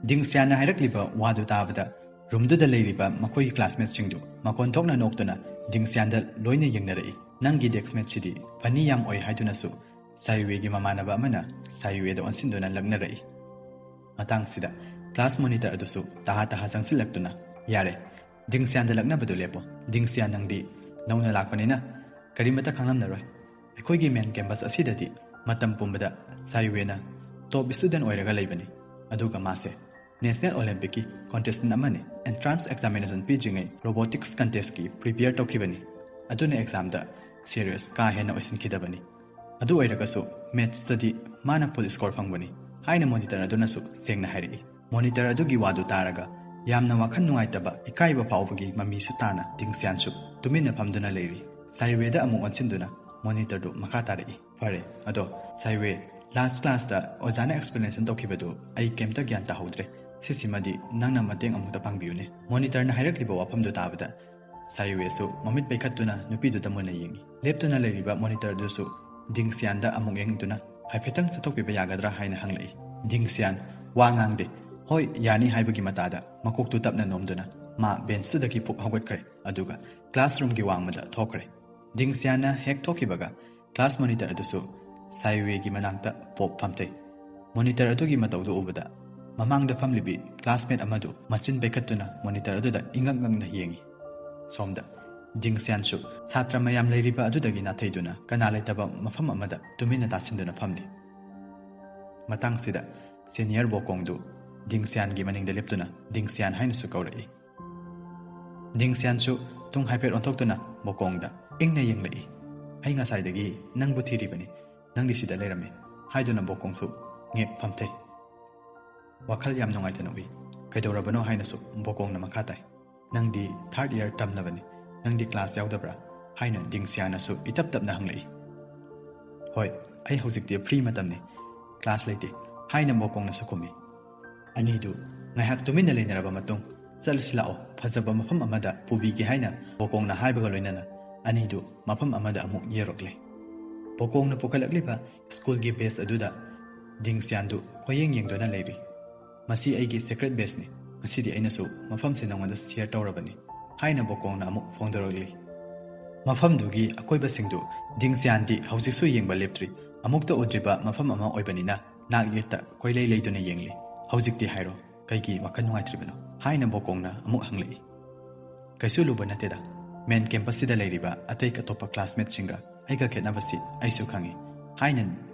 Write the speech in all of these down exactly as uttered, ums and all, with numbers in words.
ꯗꯤꯡꯁꯤꯌꯥꯟꯅ ꯍꯥꯏꯔꯛꯂꯤꯕ ꯋꯥꯗꯨ ꯇꯥꯕꯗ ꯔꯨꯝꯗꯨꯗ ꯂꯩꯔꯤꯕ ꯃꯈꯣꯏꯒꯤ ꯀ꯭ꯂꯥꯁꯃꯦꯠꯁꯤꯡꯗꯨ ꯃꯈꯣꯟ ꯊꯣꯛꯅ ꯅꯣꯛꯇꯨꯅ ꯗꯤꯡꯁꯤꯌꯥꯟꯗ ꯂꯣꯏꯅ ꯌꯦꯡꯅꯔꯛꯏ꯫ "ꯅꯪꯒꯤ ꯗꯦꯛꯁꯃꯦꯠꯁꯤꯗꯤ ꯐꯅꯤ ꯌꯥꯝ ꯑꯣꯏ" ꯍꯥꯏꯗꯨꯅꯁꯨ ꯁꯥꯏꯋꯦꯒꯤ ꯃꯃꯥꯟꯅꯕ ꯑꯃꯅ ꯁꯥꯏꯋꯦꯗ ꯑꯣꯟꯁꯤꯟꯗꯨꯅ ꯂꯛꯅꯔꯛꯏ꯫ ꯃꯇꯥꯡꯁꯤꯗ ꯀ꯭ꯂꯥꯁ ꯃꯣꯅꯤꯇꯔ ꯑꯗꯨꯁꯨ ꯇꯍꯥ ꯇꯍꯥ ꯆꯪꯁꯤꯜꯂꯛꯇꯨꯅ, "ꯌꯥꯔꯦ, ꯗꯤꯡꯁꯤꯌꯥꯟꯗ ꯂꯛꯅꯕꯗꯨ ꯂꯦꯞꯄꯣ꯫ ꯗꯤꯡꯁꯤꯌꯥꯟ, ꯅꯪꯗꯤ ꯅꯧꯅ ꯂꯥꯛꯄꯅꯤꯅ ꯀꯔꯤꯃꯠꯇ ꯈꯪꯂꯝꯂꯔꯣꯏ꯫ ꯑꯩꯈꯣꯏꯒꯤ ꯃꯦꯟ ꯀꯦꯝꯄꯁ ꯑꯁꯤꯗꯗꯤ ꯃꯇꯝ ꯄꯨꯝꯕꯗ ꯁꯥꯏꯋꯦꯅ ꯇꯣꯞ ꯁ꯭ꯇꯨꯗꯦꯟ ꯑꯣꯏꯔꯒ ꯂꯩꯕꯅꯤ꯫ ꯑꯗꯨꯒ ꯃꯥꯁꯦ ꯅꯦꯁꯅꯦꯜ ꯑꯣꯂꯦꯝꯄꯤꯛꯀꯤ ꯀꯣꯟꯇꯦꯁꯇꯦꯟ ꯑꯃꯅꯤ꯫ ꯑꯦꯟꯇ꯭ꯔꯥꯟꯁ ꯑꯦꯛꯖꯥꯃꯤꯅꯦꯁꯟ ꯄꯤꯗ꯭ꯔꯤꯉꯩ ꯔꯣꯕꯣꯇꯤꯛꯁ ꯀꯟꯇꯦꯁꯀꯤ ꯄ꯭ꯔꯤꯄꯦꯌꯔ ꯇꯧꯈꯤꯕꯅꯤ꯫ ꯑꯗꯨꯅ ꯑꯦꯛꯖꯥꯝꯗ ꯁꯤꯔꯤꯌꯁ ꯀꯥ ꯍꯦꯟꯅ ꯑꯣꯏꯁꯤꯟꯈꯤꯗꯕꯅꯤ꯫ ꯑꯗꯨ ꯑꯣꯏꯔꯒꯁꯨ ꯃꯦꯠꯁꯇꯗꯤ ꯃꯥꯅ ꯐꯨꯜ ꯁ꯭ꯀꯣꯔ ꯐꯪꯕꯅꯤ" ꯍꯥꯏꯅ ꯃꯣꯅꯤꯇꯔ ꯑꯗꯨꯅꯁꯨ ꯁꯦꯡꯅ ꯍꯥꯏꯔꯛꯏ꯫ ꯃꯣꯅꯤꯇꯔ ꯑꯗꯨꯒꯤ ꯋꯥꯗꯨ ꯇꯥꯔꯒ ꯌꯥꯝꯅ ꯋꯥꯈꯜ ꯅꯨꯡꯉꯥꯏꯇꯕ, ꯏꯀꯥꯏꯕ ꯐꯥꯎꯕꯒꯤ ꯃꯃꯤꯁꯨ ꯇꯥꯅ ꯗꯤꯡꯁꯤꯌꯥꯟꯁꯨ ꯇꯨꯃꯤꯟꯅ ꯐꯝꯗꯨꯅ ꯂꯩꯔꯤ꯫ ꯁꯥꯏꯋꯦꯗ ꯑꯃꯨꯛ ꯑꯣꯟꯁꯤꯟꯗꯨꯅ ꯃꯣꯅꯤꯇꯔꯗꯨ ꯃꯈꯥ ꯇꯥꯔꯛꯏ, "ꯐꯔꯦ, ꯑꯗꯣ ꯁꯥꯏꯋꯦ, ꯂꯥꯁ ꯀ꯭ꯂꯥꯁꯇ ꯑꯣꯖꯥꯅ ꯑꯦꯛꯁꯄ꯭ꯂꯦꯅꯦꯁꯟ ꯇꯧꯈꯤꯕꯗꯨ ꯑꯩ ꯀꯩꯝꯇ ꯒ꯭ꯌꯥꯟ ꯇꯥꯍꯧꯗ꯭ꯔꯦ꯫ ꯁꯤꯁꯤꯃꯗꯤ ꯅꯪꯅ ꯃꯇꯦꯡ ꯑꯃꯨꯛꯇ ꯄꯥꯡꯕꯤꯌꯨꯅꯦ"꯫ ꯃꯣꯅꯤꯇꯔꯅ ꯍꯥꯏꯔꯛꯂꯤꯕ ꯋꯥꯐꯝꯗꯨ ꯇꯥꯕꯗ ꯁꯥꯏꯋꯦꯁꯨ ꯃꯃꯤꯠ ꯄꯩꯈꯠꯇꯨꯅ ꯅꯨꯄꯤꯗꯨꯗ ꯃꯨꯟꯅ ꯌꯦꯡꯉꯤ꯫ ꯂꯦꯞꯇꯨꯅ ꯂꯩꯔꯤꯕ ꯃꯣꯅꯤꯇꯔꯗꯨꯁꯨ ꯗꯤꯡꯁꯤꯌꯥꯟꯗ ꯑꯃꯨꯛ ꯌꯦꯡꯗꯨꯅ, "ꯍꯥꯏꯐꯦꯠꯇꯪ ꯆꯠꯊꯣꯛꯄꯤꯕ ꯌꯥꯒꯗ꯭ꯔꯥ?" ꯍꯥꯏꯅ ꯍꯪꯂꯛꯏ꯫ ꯗꯤꯡꯁꯤꯌꯥꯟ ꯋꯥ ꯉꯥꯡꯗꯦ꯫ "ꯍꯣꯏ, ꯌꯥꯅꯤ" ꯍꯥꯏꯕꯒꯤ ꯃꯇꯥꯗ ꯃꯀꯣꯛꯇꯨ ꯇꯞꯅ ꯅꯣꯝꯗꯨꯅ ꯃꯥ ꯕꯦꯟꯁꯇꯨꯗꯒꯤ ꯐꯨꯛ ꯍꯧꯒꯠꯈ꯭ꯔꯦ꯫ ꯑꯗꯨꯒ ꯀ꯭ꯂꯥꯁꯔꯨꯝꯒꯤ ꯋꯥꯡꯃꯗ ꯊꯣꯛꯈ꯭ꯔꯦ꯫ ꯗꯤꯡꯁꯤꯌꯥꯟꯅ ꯍꯦꯛ ꯊꯣꯛꯈꯤꯕꯒ ꯀ꯭ꯂꯥꯁ ꯃꯣꯅꯤꯇꯔ ꯑꯗꯨꯁꯨ ꯁꯥꯏꯋꯦꯒꯤ ꯃꯅꯥꯛꯇ ꯄꯣꯞ ꯐꯝꯊꯩ꯫ ꯃꯣꯅꯤꯇꯔ ꯑꯗꯨꯒꯤ ꯃꯇꯧꯗꯨ ꯎꯕꯗ ꯃꯃꯥꯡꯗ ꯐꯝꯂꯤꯕꯤ ꯀ꯭ꯂꯥꯁꯃꯦꯠ ꯑꯃꯗꯨ ꯃꯆꯤꯟ ꯄꯩꯈꯠꯇꯨꯅ ꯃꯣꯅꯤꯇꯔ ꯑꯗꯨꯗ ꯏꯉꯛ ꯉꯛꯅ ꯌꯦꯡꯉꯤ꯫ ꯁꯣꯝꯗ ꯗꯤꯡꯁꯤꯌꯥꯟꯁꯨ ꯁꯥꯇ꯭ꯔ ꯃꯌꯥꯝ ꯂꯩꯔꯤꯕ ꯑꯗꯨꯗꯒꯤ ꯅꯥꯊꯩꯗꯨꯅ ꯀꯅꯥ ꯂꯩꯇꯕ ꯃꯐꯝ ꯑꯃꯗ ꯇꯨꯃꯤꯟꯅ ꯇꯥꯁꯤꯟꯗꯨꯅ ꯐꯝꯂꯤ꯫ ꯃꯇꯥꯡꯁꯤꯗ ꯁꯦꯅꯤꯌꯔ ꯕꯣꯀꯣꯡꯗꯨ ꯗꯤꯡꯁꯤꯌꯥꯟꯒꯤ ꯃꯅꯤꯡꯗ ꯂꯦꯞꯇꯨꯅ ꯗꯤꯡꯁꯤꯌꯥꯟ ꯍꯥꯏꯅꯁꯨ ꯀꯧꯔꯛꯏ꯫ ꯗꯤꯡꯁꯤꯌꯥꯟꯁꯨ ꯇꯨꯡ ꯍꯥꯏꯐꯦꯠ ꯑꯣꯟꯊꯣꯛꯇꯨꯅ ꯕꯣꯀꯣꯡꯗ ꯏꯪꯅ ꯌꯦꯡꯂꯛꯏ꯫ "ꯑꯩ ꯉꯁꯥꯏꯗꯒꯤ ꯅꯪꯕꯨ ꯊꯤꯔꯤꯕꯅꯤ, ꯅꯪꯗꯤ ꯁꯤꯗ ꯂꯩꯔꯝꯃꯤ" ꯍꯥꯏꯗꯨꯅ ꯕꯣꯀꯣꯡꯁꯨ ꯉꯦꯛ ꯐꯝꯊꯩ꯫ ꯋꯥꯈꯜ ꯌꯥꯝ ꯅꯨꯡꯉꯥꯏꯇꯅ ꯎꯏ꯫ "ꯀꯩꯗꯧꯔꯕꯅꯣ?" ꯍꯥꯏꯅꯁꯨ ꯕꯣꯀꯣꯡꯅ ꯃꯈꯥ ꯇꯥꯏ꯫ "ꯅꯪꯗꯤ ꯊꯥꯔꯠ ꯏꯌꯥꯔ ꯇꯝꯂꯕꯅꯤ, ꯅꯪꯗꯤ ꯀ꯭ꯂꯥꯁ ꯌꯥꯎꯗꯕ꯭ꯔꯥ?" ꯍꯥꯏꯅ ꯗꯤꯡꯁꯤꯌꯥꯟꯅꯁꯨ ꯏꯇꯞ ꯇꯞꯅ ꯍꯪꯂꯛꯏ꯫ "ꯍꯣꯏ, ꯑꯩ ꯍꯧꯖꯤꯛꯇꯤ ꯐ꯭ꯔꯤ ꯃꯇꯝꯅꯤ, ꯀ꯭ꯂꯥꯁ ꯂꯩꯇꯦ" ꯍꯥꯏꯅ ꯕꯣꯀꯣꯡꯅꯁꯨ ꯈꯨꯝꯃꯤ꯫ ꯑꯅꯤꯗꯨ ꯉꯥꯏꯍꯥꯛ ꯇꯨꯃꯤꯟꯅ ꯂꯩꯅꯔꯕ ꯃꯇꯨꯡ, "ꯆꯠꯂꯁꯤ ꯂꯥꯛꯑꯣ, ꯐꯖꯕ ꯃꯐꯝ ꯑꯃꯗ ꯄꯨꯕꯤꯒꯦ" ꯍꯥꯏꯅ ꯕꯣꯀꯣꯡꯅ ꯍꯥꯏꯕꯒ ꯂꯣꯏꯅꯅ ꯑꯅꯤꯗꯨ ꯃꯐꯝ ꯑꯃꯗ ꯑꯃꯨꯛ ꯌꯧꯔꯛꯂꯦ꯫ ꯕꯣꯀꯣꯡꯅ ꯄꯨꯈꯠꯂꯛꯂꯤꯕ ꯁ꯭ꯀꯨꯜꯒꯤ ꯕꯦꯁ ꯑꯗꯨꯗ ꯗꯤꯡꯁꯤꯌꯥꯟꯗꯨ ꯀꯣꯏꯌꯦꯡ ꯌꯦꯡꯗꯨꯅ ꯂꯩꯔꯤ꯫ "ꯃꯁꯤ ꯑꯩꯒꯤ secret baseꯅꯤ꯫ ꯉꯁꯤꯗꯤ ꯑꯩꯅꯁꯨ ꯃꯐꯝꯁꯦ ꯅꯉꯣꯟꯗ share ꯇꯧꯔꯕꯅꯤ," ꯍꯥꯏꯅ ꯕꯣꯀꯣꯡꯅ ꯑꯃꯨꯛ ꯐꯣꯡꯗꯣꯔꯛꯂꯤ꯫ ꯃꯐꯝꯗꯨꯒꯤ ꯑꯀꯣꯏꯕꯁꯤꯡꯗꯨ ꯗꯤꯡꯁꯤꯌꯥꯟꯗꯤ ꯍꯧꯖꯤꯛꯁꯨ ꯌꯦꯡꯕ ꯂꯦꯞꯇ꯭ꯔꯤ꯫ ꯑꯃꯨꯛꯇ ꯎꯗ꯭ꯔꯤꯕ ꯃꯐꯝ ꯑꯃ ꯑꯣꯏꯕꯅꯤꯅ ꯅꯥꯛ ꯌꯦꯠꯇ ꯀꯣꯏꯂꯩ ꯂꯩꯗꯨꯅ ꯌꯦꯡꯂꯤ꯫ "ꯍꯧꯖꯤꯛꯇꯤ ꯍꯥꯏꯔꯣ, ꯀꯩꯒꯤ ꯋꯥꯈꯜ ꯅꯨꯡꯉꯥꯏꯇ꯭ꯔꯤꯕꯅꯣ?" ꯍꯥꯏꯅ ꯕꯣꯀꯣꯡꯅ ꯑꯃꯨꯛ ꯍꯪꯂꯛꯏ꯫ "ꯀꯩꯁꯨ ꯂꯨꯕ ꯅꯠꯇꯦꯗ꯫ Main campusꯁꯤꯗ ꯂꯩꯔꯤꯕ ꯑꯇꯩ ꯑꯇꯣꯞꯄ classmateꯁꯤꯡꯒ ꯑꯩꯒ ꯈꯦꯠꯅꯕꯁꯤ ꯑꯩꯁꯨ ꯈꯪꯏ," ꯍꯥꯏꯅ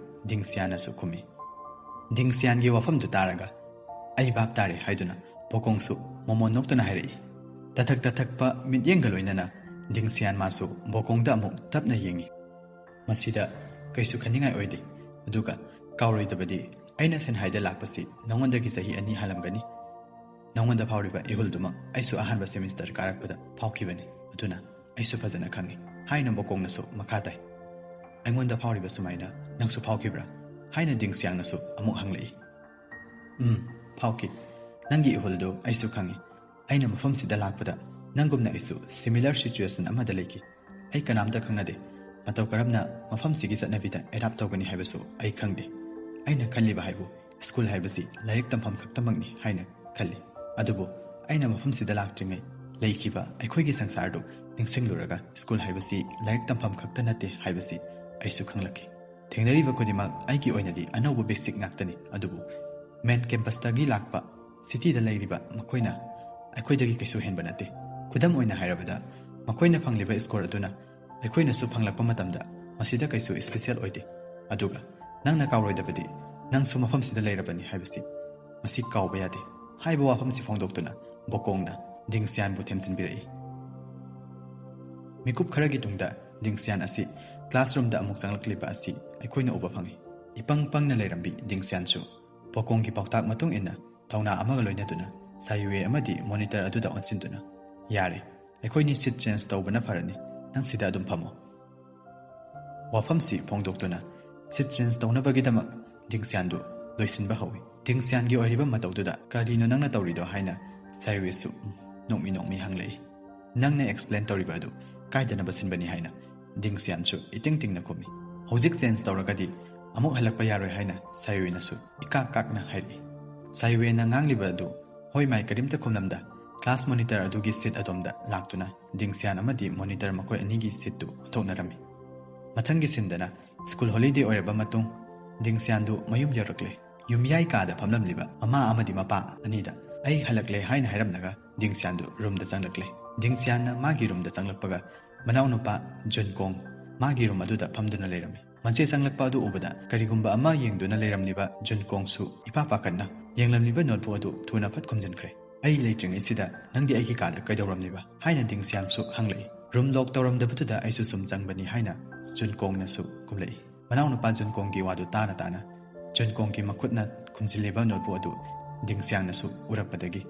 ꯗꯤꯡꯁꯤꯌꯥꯟꯅꯁꯨ ꯈꯨꯝꯃꯤ꯫ ꯗꯤꯡꯁꯤꯌꯥꯟꯒꯤ ꯋꯥꯐꯝꯗꯨ ꯇꯥꯔꯒ "ꯑꯩ ꯚꯥꯞ ꯇꯥꯔꯦ," ꯍꯥꯏꯗꯨꯅ ꯕꯣꯀꯣꯡꯁꯨ ꯃꯣꯃꯣꯟ ꯅꯣꯛꯇꯨꯅ ꯍꯥꯏꯔꯛꯏ꯫ ꯇꯊꯛ ꯇꯊꯛꯄ ꯃꯤꯠꯌꯦꯡꯒ ꯂꯣꯏꯅꯅ ꯗꯤꯡꯁꯤꯌꯥꯟ ꯃꯥꯁꯨ ꯕꯣꯀꯣꯡꯗ ꯑꯃꯨꯛ ꯇꯞꯅ ꯌꯦꯡꯏ꯫ "ꯃꯁꯤꯗ ꯀꯩꯁꯨ ꯈꯟꯅꯤꯡꯉꯥꯏ ꯑꯣꯏꯗꯦ꯫ ꯑꯗꯨꯒ ꯀꯥꯎꯔꯣꯏꯗꯕꯗꯤ, ꯑꯩꯅ ꯁꯦꯟꯍꯥꯏꯗ ꯂꯥꯛꯄꯁꯤ ꯅꯉꯣꯟꯗꯒꯤ ꯆꯍꯤ ꯑꯅꯤ ꯍꯜꯂꯝꯒꯅꯤ꯫ ꯅꯉꯣꯟꯗ ꯐꯥꯎꯔꯤꯕ ꯏꯍꯨꯜꯗꯨꯃꯛ ꯑꯩꯁꯨ ꯑꯍꯥꯟꯕ semester ꯀꯥꯔꯛꯄꯗ ꯐꯥꯎꯈꯤꯕꯅꯤ꯫ ꯑꯗꯨꯅ ꯑꯩꯁꯨ ꯐꯖꯅ ꯈꯪꯏ," ꯍꯥꯏꯅ ꯕꯣꯀꯣꯡꯅꯁꯨ ꯃꯈꯥ ꯇꯥꯏ꯫ "ꯑꯩꯉꯣꯟꯗ ꯐꯥꯎꯔꯤꯕ ꯁꯨꯃꯥꯏꯅ ꯅꯪꯁꯨ ꯐꯥꯎꯈꯤꯕ꯭ꯔꯥ?" ꯍꯥꯏꯅ ꯗꯤꯡꯁꯤꯌꯥꯟꯅꯁꯨ ꯑꯃꯨꯛ ꯍꯪꯂꯛꯏ꯫ "ꯎꯝ, ꯐꯥꯎꯈꯤ꯫ ꯅꯪꯒꯤ ꯏꯍꯨꯜꯗꯨ ꯑꯩꯁꯨ ꯈꯪꯏ꯫ ꯑꯩꯅ ꯃꯐꯝꯁꯤꯗ ꯂꯥꯛꯄꯗ ꯅꯪꯒꯨꯝꯅ ꯑꯩꯁꯨ similar situation ꯑꯃꯗ ꯂꯩꯈꯤ꯫ ꯑꯩ ꯀꯅꯥꯝꯇ ꯈꯪꯅꯗꯦ꯫ ꯃꯇꯧ ꯀꯔꯝꯅ ꯃꯐꯝꯁꯤꯒꯤ ꯆꯠꯅꯕꯤꯗ adapt ꯇꯧꯒꯅꯤ ꯍꯥꯏꯕꯁꯨ ꯑꯩ ꯈꯪꯗꯦ꯫ ꯑꯩꯅ ꯈꯜꯂꯤꯕ ꯍꯥꯏꯕꯨ school ꯍꯥꯏꯕꯁꯤ ꯂꯥꯏꯔꯤꯛ ꯇꯝꯐꯝ ꯈꯛꯇꯃꯛꯅꯤ ꯍꯥꯏꯅ ꯈꯜꯂꯤ꯫ ꯑꯗꯨꯕꯨ ꯑꯩꯅ ꯃꯐꯝꯁꯤꯗ ꯂꯥꯛꯇ꯭ꯔꯤꯉꯩ ꯂꯩꯈꯤꯕ ꯑꯩꯈꯣꯏꯒꯤ ꯁꯪꯁꯥꯔꯗꯨ ꯅꯤꯡꯁꯤꯡꯂꯨꯔꯒ school ꯍꯥꯏꯕꯁꯤ ꯂꯥꯏꯔꯤꯛ ꯇꯝꯐꯝ ꯈꯛꯇ ꯅꯠꯇꯦ ꯍꯥꯏꯕꯁꯤ ꯑꯩꯁꯨ ꯈꯪꯂꯛꯈꯤ꯫ ꯊꯦꯡꯅꯔꯤꯕ ꯈꯨꯗꯤꯡꯃꯛ ꯑꯩꯒꯤ ꯑꯣꯏꯅꯗꯤ ꯑꯅꯧꯕ basic ꯉꯥꯛꯇꯅꯤ, ꯑꯗꯨꯕꯨ main campusꯇꯒꯤ ꯂꯥꯛꯄ cityꯗ ꯂꯩꯔꯤꯕ ꯃꯈꯣꯏꯅ ꯑꯩꯈꯣꯏꯗꯒꯤ ꯀꯩꯁꯨ ꯍꯦꯟꯕ ꯅꯠꯇꯦ꯫ ꯈꯨꯗꯝ ꯑꯣꯏꯅ ꯍꯥꯏꯔꯕꯗ, ꯃꯈꯣꯏꯅ ꯐꯪꯂꯤꯕ score ꯑꯗꯨꯅ ꯑꯩꯈꯣꯏꯅꯁꯨ ꯐꯪꯂꯛꯄ ꯃꯇꯝꯗ ꯃꯁꯤꯗ ꯀꯩꯁꯨ special ꯑꯣꯏꯗꯦ꯫ ꯑꯗꯨꯒ ꯅꯪꯅ ꯀꯥꯎꯔꯣꯏꯗꯕꯗꯤ, ꯅꯪꯁꯨ ꯃꯐꯝꯁꯤꯗ ꯂꯩꯔꯕꯅꯤ ꯍꯥꯏꯕꯁꯤ, ꯃꯁꯤ ꯀꯥꯎꯕ ꯌꯥꯗꯦ," ꯍꯥꯏꯕ ꯋꯥꯐꯝꯁꯤ ꯐꯣꯡꯗꯣꯛꯇꯨꯅ ꯕꯣꯀꯣꯡꯅ ꯗꯤꯡꯁꯤꯌꯥꯟꯕꯨ ꯊꯦꯝꯖꯤꯟꯕꯤꯔꯛꯏ꯫ ꯃꯤꯀꯨꯞ ꯈꯔꯒꯤ ꯇꯨꯡꯗ ꯗꯤꯡꯁꯤꯌꯥꯟ ꯑꯁꯤ classroomꯗ ꯑꯃꯨꯛ ꯆꯪꯂꯛꯂꯤꯕ ꯑꯁꯤ ꯑꯩꯈꯣꯏꯅ ꯎꯕ ꯐꯪꯏ꯫ ꯏꯄꯪ ꯄꯪꯅ ꯂꯩꯔꯝꯕꯤ ꯗꯤꯡꯁꯤꯌꯥꯟꯁꯨ ꯕꯣꯀꯣꯡꯒꯤ ꯄꯥꯎꯇꯥꯛ ꯃꯇꯨꯡ ꯏꯟꯅ ꯊꯧꯅꯥ ꯑꯃꯒ ꯂꯣꯏꯅꯗꯨꯅ ꯁꯥꯌꯨꯋꯦ ꯑꯃꯗꯤ monitor ꯑꯗꯨꯗ ꯑꯣꯟꯁꯤꯟꯗꯨꯅ, "ꯌꯥꯔꯦ, ꯑꯩꯈꯣꯏꯅꯤ seat change ꯇꯧꯕꯅ ꯐꯔꯅꯤ, ꯅꯪ ꯁꯤꯗ ꯑꯗꯨꯝ ꯐꯝꯃꯣ꯫" ꯋꯥꯐꯝꯁꯤ ꯐꯣꯡꯗꯣꯛꯇꯨꯅ seat change ꯇꯧꯅꯕꯒꯤꯗꯃꯛ ꯗꯤꯡꯁꯤꯌꯥꯟꯗꯨ ꯂꯣꯏꯁꯤꯟꯕ ꯍꯧꯏ꯫ ꯗꯤꯡꯁꯤꯌꯥꯟꯒꯤ ꯑꯣꯏꯔꯤꯕ ꯃꯇꯧꯗꯨꯗ "ꯀꯔꯤꯅꯣ ꯅꯪꯅ ꯇꯧꯔꯤꯗꯣ?" ꯍꯥꯏꯅ ꯁꯥꯌꯨꯋꯦꯁꯨ ꯅꯣꯛꯃꯤ ꯅꯣꯛꯃꯤ ꯍꯪꯂꯛꯏ꯫ "ꯅꯪꯅ explain ꯇꯧꯔꯤꯕ ꯑꯗꯨ ꯀꯥꯏꯗꯅꯕ ꯁꯤꯟꯕꯅꯤ," ꯍꯥꯏꯅ ꯗꯤꯡꯁꯤꯌꯥꯟꯁꯨ ꯏꯇꯤꯡ ꯇꯤꯡꯅ ꯈꯨꯝꯃꯤ꯫ "ꯍꯧꯖꯤꯛ change ꯇꯧꯔꯒꯗꯤ ꯑꯃꯨꯛ ꯍꯜꯂꯛꯄ ꯌꯥꯔꯣꯏ," ꯍꯥꯏꯅ ꯁꯥꯌꯨꯋꯦꯅꯁꯨ ꯏꯀꯥꯛ ꯀꯥꯛꯅ ꯍꯥꯏꯔꯛꯏ꯫ ꯁꯥꯏꯋꯦꯅ ꯉꯥꯡꯂꯤꯕ ꯑꯗꯨ ꯍꯣꯏ ꯃꯥꯏ ꯀꯔꯤꯝꯇ ꯈꯨꯝꯂꯝꯗ class monitor ꯑꯗꯨꯒꯤ seat ꯑꯗꯣꯝꯗ ꯂꯥꯛꯇꯨꯅ ꯗꯤꯡꯁꯤꯌꯥꯟ ꯑꯃꯗꯤ monitor ꯃꯈꯣꯏ ꯑꯅꯤꯒꯤ seatꯇꯨ ꯑꯣꯟꯊꯣꯛꯅꯔꯝꯃꯤ꯫ ꯃꯊꯪꯒꯤ sceneꯗꯅ school holiday ꯑꯣꯏꯔꯕ ꯃꯇꯨꯡ ꯗꯤꯡꯁꯤꯌꯥꯟꯗꯨ ꯃꯌꯨꯝ ꯌꯧꯔꯛꯂꯦ꯫ ꯌꯨꯝꯌꯥꯏ ꯀꯥꯗ ꯐꯝꯂꯝꯂꯤꯕ ꯃꯃꯥ ꯑꯃꯗꯤ ꯃꯄꯥ ꯑꯅꯤꯗ "ꯑꯩ ꯍꯜꯂꯛꯂꯦ" ꯍꯥꯏꯅ ꯍꯥꯏꯔꯝꯂꯒ ꯗꯤꯡꯁꯤꯌꯥꯟꯗꯨ roomꯗ ꯆꯪꯂꯛꯂꯦ꯫ ꯗꯤꯡꯁꯤꯌꯥꯟꯅ ꯃꯥꯒꯤ roomꯗ ꯆꯪꯂꯛꯄꯒ ꯃꯅꯥꯎꯅꯨꯄꯥ ꯖꯨꯟꯀꯣꯡ ꯃꯥꯒꯤ room ꯑꯗꯨꯗ ꯐꯝꯗꯨꯅ ꯂꯩꯔꯝꯃꯤ꯫ ꯃꯆꯦ ꯆꯪꯂꯛꯄ ꯑꯗꯨ ꯎꯕꯗ ꯀꯔꯤꯒꯨꯝꯕ ꯑꯃ ꯌꯦꯡꯗꯨꯅ ꯂꯩꯔꯝꯂꯤꯕ ꯖꯨꯟꯀꯣꯡꯁꯨ ꯏꯄꯥ ꯄꯥꯈꯠꯅ ꯌꯦꯡꯂꯝꯂꯤꯕ notebook ꯑꯗꯨ ꯊꯨꯅ ꯐꯠ ꯈꯨꯝꯖꯤꯟꯈ꯭ꯔꯦ꯫ "ꯑꯩ ꯂꯩꯇ꯭ꯔꯤꯉꯩꯁꯤꯗ ꯅꯪꯗꯤ ꯑꯩꯒꯤ ꯀꯥꯗ ꯀꯩꯗꯧꯔꯝꯂꯤꯕ?" ꯍꯥꯏꯅ ꯗꯤꯡꯁꯤꯌꯥꯟꯁꯨ ꯍꯪꯂꯛꯏ꯫ "Room lock ꯇꯧꯔꯝꯗꯕꯗꯨꯗ ꯑꯩꯁꯨ ꯁꯨꯝ ꯆꯪꯕꯅꯤ" ꯍꯥꯏꯅ ꯖꯨꯟꯀꯣꯡꯅꯁꯨ ꯈꯨꯝꯂꯛꯏ꯫ ꯃꯅꯥꯎꯅꯨꯄꯥ ꯖꯨꯟꯀꯣꯡꯒꯤ ꯋꯥꯗꯨ ꯇꯥꯅ ꯇꯥꯅ ꯖꯨꯟꯀꯣꯡꯒꯤ ꯃꯈꯨꯠꯅ ꯈꯨꯝꯖꯤꯜꯂꯤꯕ notebook ꯑꯗꯨ ꯗꯤꯡꯁꯤꯌꯥꯟꯅꯁꯨ ꯎꯔꯛꯄꯗꯒꯤ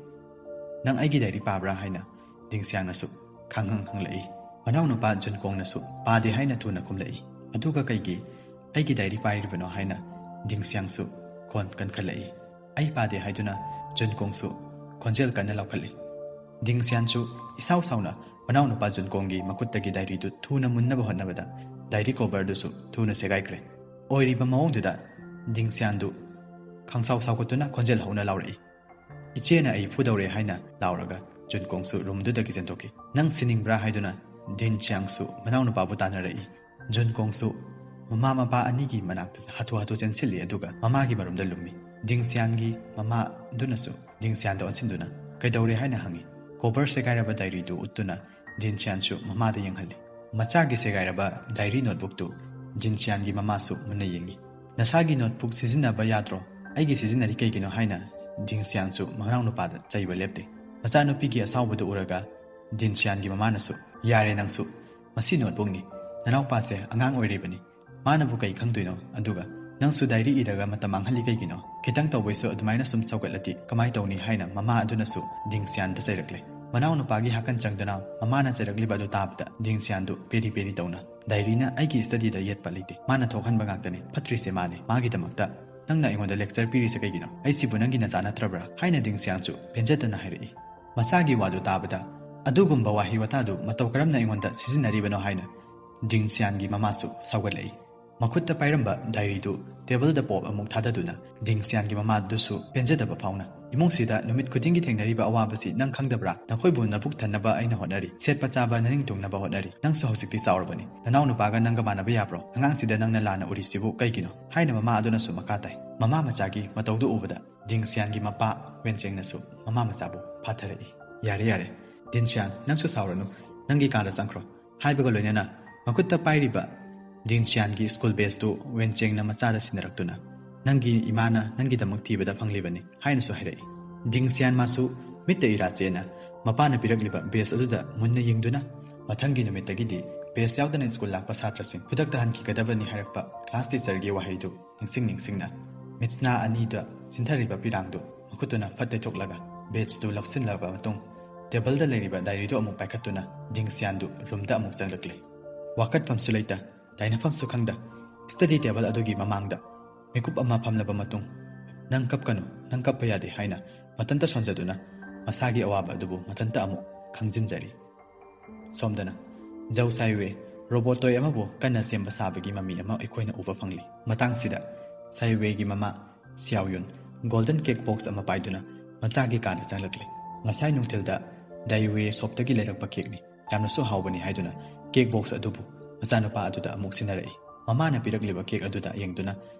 "ꯅꯪ ꯑꯩꯒꯤ diary ꯄꯥꯕ꯭ꯔꯥ?" ꯍꯥꯏꯅ ꯗꯤꯡꯁꯤꯌꯥꯟꯅꯁꯨ ꯈꯪꯍꯪ ꯍꯪꯂꯛꯏ꯫ ꯃꯅꯥꯎꯅꯨꯄꯥ ꯖꯨꯟꯀꯣꯡꯅꯁꯨ "ꯄꯥꯗꯦ" ꯍꯥꯏꯅ ꯊꯨꯅ ꯈꯨꯝꯂꯛꯏ꯫ "ꯑꯗꯨꯒ ꯀꯩꯒꯤ ꯑꯩꯒꯤ diary ꯄꯥꯏꯔꯤꯕꯅꯣ?" ꯍꯥꯏꯅ ꯗꯤꯡꯁꯤꯌꯥꯟꯁꯨ ꯈꯣꯟ ꯀꯟꯈꯠꯂꯛꯏ꯫ "ꯑꯩ ꯄꯥꯗꯦ" ꯍꯥꯏꯗꯨꯅ ꯖꯨꯟꯀꯣꯡꯁꯨ ꯈꯣꯟꯖꯦꯜ ꯀꯟꯅ ꯂꯥꯎꯈꯠꯂꯤ꯫ ꯗꯤꯡꯁꯤꯌꯥꯟꯁꯨ ꯏꯁꯥꯎ ꯁꯥꯎꯅ ꯃꯅꯥꯎꯅꯨꯄꯥ ꯖꯨꯟꯀꯣꯡꯒꯤ ꯃꯈꯨꯠꯇꯒꯤ diaryꯗꯨ ꯊꯨꯅ ꯃꯨꯟꯅꯕ ꯍꯣꯠꯅꯕꯗ diary coverꯗꯨꯁꯨ ꯊꯨꯅ ꯁꯦꯒꯥꯏꯈ꯭ꯔꯦ꯫ ꯑꯣꯏꯔꯤꯕ ꯃꯑꯣꯡꯗꯨꯗ ꯗꯤꯡꯁꯤꯌꯥꯟꯗꯨ ꯈꯪꯁꯥꯎ ꯁꯥꯎꯒꯠꯇꯨꯅ ꯈꯣꯟꯖꯦꯜ ꯍꯧꯅ ꯂꯥꯎꯔꯛꯏ꯫ "ꯏꯆꯦꯅ ꯑꯩ ꯐꯨꯗꯧꯔꯦ" ꯍꯥꯏꯅ ꯂꯥꯎꯔꯒ ꯖꯨꯟꯀꯣꯡꯁꯨ roomꯗꯨꯗꯒꯤ ꯆꯦꯟꯊꯣꯛꯈꯤ꯫ "ꯅꯪ ꯁꯤꯅꯤꯡꯕ꯭ꯔꯥ?" ꯍꯥꯏꯗꯨꯅ ꯗꯤꯟꯁꯤꯌꯥꯟꯁꯨ ꯃꯅꯥꯎꯅꯨꯄꯥꯕꯨ ꯇꯥꯟꯅꯔꯛꯏ꯫ ꯖꯨꯟꯀꯣꯡꯁꯨ ꯃꯃꯥ ꯃꯄꯥ ꯑꯅꯤꯒꯤ ꯃꯅꯥꯛꯇ ꯍꯥꯊꯨ ꯍꯥꯊꯨ ꯆꯦꯟꯁꯤꯜꯂꯤ, ꯑꯗꯨꯒ ꯃꯃꯥꯒꯤ ꯃꯔꯨꯝꯗ ꯂꯨꯝꯃꯤ꯫ ꯗꯤꯡꯁꯤꯌꯥꯟꯒꯤ ꯃꯃꯥꯗꯨꯅꯁꯨ ꯗꯤꯡꯁꯤꯌꯥꯟꯗ ꯑꯣꯟꯁꯤꯟꯗꯨꯅ "ꯀꯩꯗꯧꯔꯦ?" ꯍꯥꯏꯅ ꯍꯪꯉꯤ꯫ Cover ꯁꯦꯒꯥꯏꯔꯕ diaryꯗꯨ ꯎꯠꯇꯨꯅ ꯗꯤꯟꯁꯤꯌꯥꯟꯁꯨ ꯃꯃꯥꯗ ꯌꯦꯡꯍꯜꯂꯤ꯫ ꯃꯆꯥꯒꯤ ꯁꯦꯒꯥꯏꯔꯕ diary notebookꯇꯨ ꯗꯤꯟꯁꯤꯌꯥꯟꯒꯤ ꯃꯃꯥꯁꯨ ꯃꯨꯟꯅ ꯌꯦꯡꯉꯤ꯫ "ꯅꯁꯥꯒꯤ notebook ꯁꯤꯖꯤꯟꯅꯕ ꯌꯥꯗ꯭ꯔꯣ? ꯑꯩꯒꯤ ꯁꯤꯖꯤꯟꯅꯔꯤ ꯀꯩꯒꯤꯅꯣ?" ꯍꯥꯏꯅ ꯗꯤꯡꯁꯤꯌꯥꯟꯁꯨ ꯃꯅꯥꯎꯅꯨꯄꯥꯗ ꯆꯩꯕ ꯂꯦꯞꯇꯦ꯫ ꯃꯆꯥꯅꯨꯄꯤꯒꯤ ꯑꯁꯥꯎꯕꯗꯨ ꯎꯔꯒ ꯗꯤꯟꯁꯤꯌꯥꯟꯒꯤ ꯃꯃꯥꯅꯁꯨ, "ꯌꯥꯔꯦ ꯅꯪꯁꯨ, ꯃꯁꯤ notebookꯅꯤ, ꯅꯅꯥꯎꯄꯥꯁꯦ ꯑꯉꯥꯡ ꯑꯣꯏꯔꯤꯕꯅꯤ, ꯃꯥꯅꯕꯨ ꯀꯩ ꯈꯪꯗꯣꯏꯅꯣ? ꯑꯗꯨꯒ ꯅꯪꯁꯨ diary ꯏꯔꯒ ꯃꯇꯝ ꯃꯥꯡꯍꯜꯂꯤ ꯀꯩꯒꯤꯅꯣ? ꯈꯤꯇꯪ ꯇꯧꯕꯩꯁꯨ ꯑꯗꯨꯃꯥꯏꯅ ꯁꯨꯝ ꯁꯧꯒꯠꯂꯗꯤ ꯀꯃꯥꯏ ꯇꯧꯅꯤ?" ꯍꯥꯏꯅ ꯃꯃꯥ ꯑꯗꯨꯅꯁꯨ ꯗꯤꯡꯁꯤꯌꯥꯟꯗ ꯆꯩꯔꯛꯂꯦ꯫ ꯃꯅꯥꯎꯅꯨꯄꯥꯒꯤ ꯍꯥꯀꯟ ꯆꯪꯗꯨꯅ ꯃꯃꯥꯅ ꯆꯩꯔꯛꯂꯤꯕ ꯑꯗꯨ ꯇꯥꯕꯗ ꯗꯤꯡꯁꯤꯌꯥꯟꯗꯨ ꯄꯦꯔꯤ ꯄꯦꯔꯤ ꯇꯧꯅ, "Diaryꯅ ꯑꯩꯒꯤ studyꯗ ꯌꯦꯠꯄ ꯂꯩꯇꯦ, ꯃꯥꯅ ꯊꯣꯛꯍꯟꯕ ꯉꯥꯛꯇꯅꯤ, ꯐꯠꯇ꯭ꯔꯤꯁꯦ ꯃꯥꯅꯤ, ꯃꯥꯒꯤꯗꯃꯛꯇ ꯅꯪꯅ ꯑꯩꯉꯣꯟꯗ lecture ꯄꯤꯔꯤꯁꯦ ꯀꯩꯒꯤꯅꯣ? ꯑꯩꯁꯤꯕꯨ ꯅꯪꯒꯤ ꯅꯆꯥ ꯅꯠꯇ꯭ꯔꯕ꯭ꯔꯥ?" ꯍꯥꯏꯅ ꯗꯤꯡꯁꯤꯌꯥꯟꯁꯨ ꯄꯦꯟꯖꯗꯅ ꯍꯥꯏꯔꯛꯏ꯫ ꯃꯆꯥꯒꯤ ꯋꯥꯗꯨ ꯇꯥꯕꯗ "ꯑꯗꯨꯒꯨꯝꯕ ꯋꯥꯍꯩ ꯋꯥꯇꯥꯗꯨ ꯃꯇꯧ ꯀꯔꯝꯅ ꯑꯩꯉꯣꯟꯗ ꯁꯤꯖꯤꯟꯅꯔꯤꯕꯅꯣ?" ꯍꯥꯏꯅ ꯗꯤꯡꯁꯤꯌꯥꯟꯒꯤ ꯃꯃꯥꯁꯨ ꯁꯥꯎꯒꯠꯂꯛꯏ꯫ ꯃꯈꯨꯠꯇ ꯄꯥꯏꯔꯝꯕ ꯗꯥꯏꯔꯤꯗꯨ ꯇꯦꯕꯜꯗ ꯄꯣꯞ ꯑꯃꯨꯛ ꯊꯥꯗꯗꯨꯅ ꯗꯤꯡꯁꯤꯌꯥꯟꯒꯤ ꯃꯃꯥꯗꯨꯁꯨ ꯄꯦꯟꯖꯗꯕ ꯐꯥꯎꯅ, "ꯏꯃꯨꯡꯁꯤꯗ ꯅꯨꯃꯤꯠ ꯈꯨꯗꯤꯡꯒꯤ ꯊꯦꯡꯅꯔꯤꯕ ꯑꯋꯥꯕꯁꯤ ꯅꯪ ꯈꯪꯗꯕ꯭ꯔꯥ? ꯅꯈꯣꯏꯕꯨ ꯅꯕꯨꯛ ꯊꯟꯅꯕ ꯑꯩꯅ ꯍꯣꯠꯅꯔꯤ, ꯁꯦꯠꯄ ꯆꯥꯕ ꯅꯅꯤꯡ ꯇꯨꯡꯅꯕ ꯍꯣꯠꯅꯔꯤ꯫ ꯅꯪꯁꯨ ꯍꯧꯖꯤꯛꯇꯤ ꯆꯥꯎꯔꯕꯅꯤ, ꯅꯅꯥꯎ ꯅꯨꯄꯥꯒ ꯅꯪꯒ ꯃꯥꯟꯅꯕ ꯌꯥꯕ꯭ꯔꯣ? ꯑꯉꯥꯡꯁꯤꯗ ꯅꯪꯅ ꯂꯥꯟꯅ ꯎꯔꯤꯁꯤꯕꯨ ꯀꯩꯒꯤꯅꯣ?" ꯍꯥꯏꯅ ꯃꯃꯥ ꯑꯗꯨꯅꯁꯨ ꯃꯈꯥ ꯇꯥꯏ꯫ ꯃꯃꯥ ꯃꯆꯥꯒꯤ ꯃꯇꯧꯗꯨ ꯎꯕꯗ ꯗꯤꯡꯁꯤꯌꯥꯟꯒꯤ ꯃꯄꯥ ꯋꯦꯟꯆꯦꯡꯅꯁꯨ ꯃꯃꯥ ꯃꯆꯥꯕꯨ ꯐꯥꯊꯔꯛꯏ꯫ "ꯌꯥꯔꯦ, ꯌꯥꯔꯦ, ꯗꯤꯡꯁꯤꯌꯥꯟ, ꯅꯪꯁꯨ ꯁꯥꯎꯔꯅꯨ, ꯅꯪꯒꯤ ꯀꯥꯗ ꯆꯪꯈ꯭ꯔꯣ" ꯍꯥꯏꯕꯒ ꯂꯣꯏꯅꯅ ꯃꯈꯨꯠꯇ ꯄꯥꯏꯔꯤꯕ ꯗꯤꯡꯁꯤꯌꯥꯟꯒꯤ ꯁ꯭ꯀꯨꯜ ꯕꯦꯁꯇꯨ ꯋꯦꯟꯆꯦꯡꯅ ꯃꯆꯥꯗ ꯁꯤꯟꯅꯔꯛꯇꯨꯅ, "ꯅꯪꯒꯤ ꯏꯃꯥꯅ ꯅꯪꯒꯤꯗꯃꯛ ꯊꯤꯕꯗ ꯐꯪꯂꯤꯕꯅꯤ" ꯍꯥꯏꯅꯁꯨ ꯍꯥꯏꯔꯛꯏ꯫ ꯗꯤꯡꯁꯤꯌꯥꯟ ꯃꯥꯁꯨ ꯃꯤꯠꯇ ꯏꯔꯥ ꯆꯦꯅ ꯃꯄꯥꯅ ꯄꯤꯔꯛꯂꯤꯕ ꯕꯦꯁ ꯑꯗꯨꯗ ꯃꯨꯟꯅ ꯌꯦꯡꯗꯨꯅ, ꯃꯊꯪꯒꯤ ꯅꯨꯃꯤꯠꯇꯒꯤꯗꯤ ꯕꯦꯁ ꯌꯥꯎꯗꯅ ꯁ꯭ꯀꯨꯜ ꯂꯥꯛꯄ ꯁꯥꯇ꯭ꯔꯁꯤꯡ ꯈꯨꯗꯛꯇ ꯍꯟꯈꯤꯒꯗꯕꯅꯤ ꯍꯥꯏꯔꯛꯄ ꯀ꯭ꯂꯥꯁ ꯇꯤꯆꯔꯒꯤ ꯋꯥꯍꯩꯗꯨ ꯅꯤꯡꯁꯤꯡ ꯅꯤꯡꯁꯤꯡꯅ ꯃꯤꯠꯁꯅꯥ ꯑꯅꯤꯗ ꯆꯤꯟꯊꯔꯤꯕ ꯄꯤꯔꯥꯡꯗꯨ ꯃꯈꯨꯠꯇꯨꯅ ꯐꯠ ꯇꯩꯊꯣꯛꯂꯒ ꯕꯦꯁꯇꯨ ꯂꯧꯁꯤꯜꯂꯕ ꯃꯇꯨꯡ ꯇꯦꯕꯜꯗ ꯂꯩꯔꯤꯕ ꯗꯥꯏꯔꯤꯗꯨ ꯑꯃꯨꯛ ꯄꯥꯏꯈꯠꯇꯨꯅ ꯗꯤꯡꯁꯤꯌꯥꯟꯗꯨ ꯔꯨꯝꯗ ꯑꯃꯨꯛ ꯆꯪꯂꯛꯂꯦ꯫ ꯋꯥꯀꯠꯐꯝꯁꯨ ꯂꯩꯇ, ꯇꯥꯏꯅꯐꯝꯁꯨ ꯈꯪꯗ, ꯁ꯭ꯇꯗꯤ ꯇꯦꯕꯜ ꯑꯗꯨꯒꯤ ꯃꯃꯥꯡꯗ ꯃꯤꯀꯨꯞ ꯑꯃ ꯐꯝꯂꯕ ꯃꯇꯨꯡ, "ꯅꯪ ꯀꯞꯀꯅꯨ, ꯅꯪ ꯀꯞꯄ ꯌꯥꯗꯦ" ꯍꯥꯏꯅ ꯃꯊꯟꯇ ꯁꯣꯟꯖꯗꯨꯅ ꯃꯁꯥꯒꯤ ꯑꯋꯥꯕ ꯑꯗꯨꯕꯨ ꯃꯊꯟꯇ ꯑꯃꯨꯛ ꯈꯪꯖꯤꯟꯖꯔꯤ꯫ ꯁꯣꯝꯗꯅ ꯖꯧ ꯁꯥꯏꯋꯦ ꯔꯣꯕꯣꯠ ꯇꯣꯏ ꯑꯃꯕꯨ ꯀꯟꯅ ꯁꯦꯝꯕ ꯁꯥꯕꯒꯤ ꯃꯃꯤ ꯑꯃ ꯑꯩꯈꯣꯏꯅ ꯎꯕ ꯐꯪꯂꯤ꯫ ꯃꯇꯥꯡꯁꯤꯗ ꯁꯥꯏꯋꯦꯒꯤ ꯃꯃꯥ ꯁꯤꯌꯥꯎꯌꯨꯟ ꯒꯣꯜꯗꯟ ꯀꯦꯛ ꯕꯣꯛꯁ ꯑꯃ ꯄꯥꯏꯗꯨꯅ ꯃꯆꯥꯒꯤ ꯀꯥꯗ ꯆꯪꯂꯛꯂꯦ꯫ ꯉꯁꯥꯏ ꯅꯨꯡꯊꯤꯜꯗ ꯗꯥꯏꯋꯦ ꯁꯣꯞꯇꯒꯤ ꯂꯩꯔꯛꯄ ꯀꯦꯛꯅꯤ, ꯌꯥꯝꯅꯁꯨ ꯍꯥꯎꯕꯅꯤ ꯍꯥꯏꯗꯨꯅ ꯀꯦꯛ ꯕꯣꯛꯁ ꯑꯗꯨꯕꯨ ꯃꯆꯥꯅꯨꯄꯥ ꯑꯗꯨꯗ ꯑꯃꯨꯛ ꯁꯤꯟꯅꯔꯛꯏ꯫ ꯃꯃꯥꯅ ꯄꯤꯔꯛꯂꯤꯕ ꯀꯦꯛ ꯑꯗꯨꯗ ꯌꯦꯡꯗꯨꯅ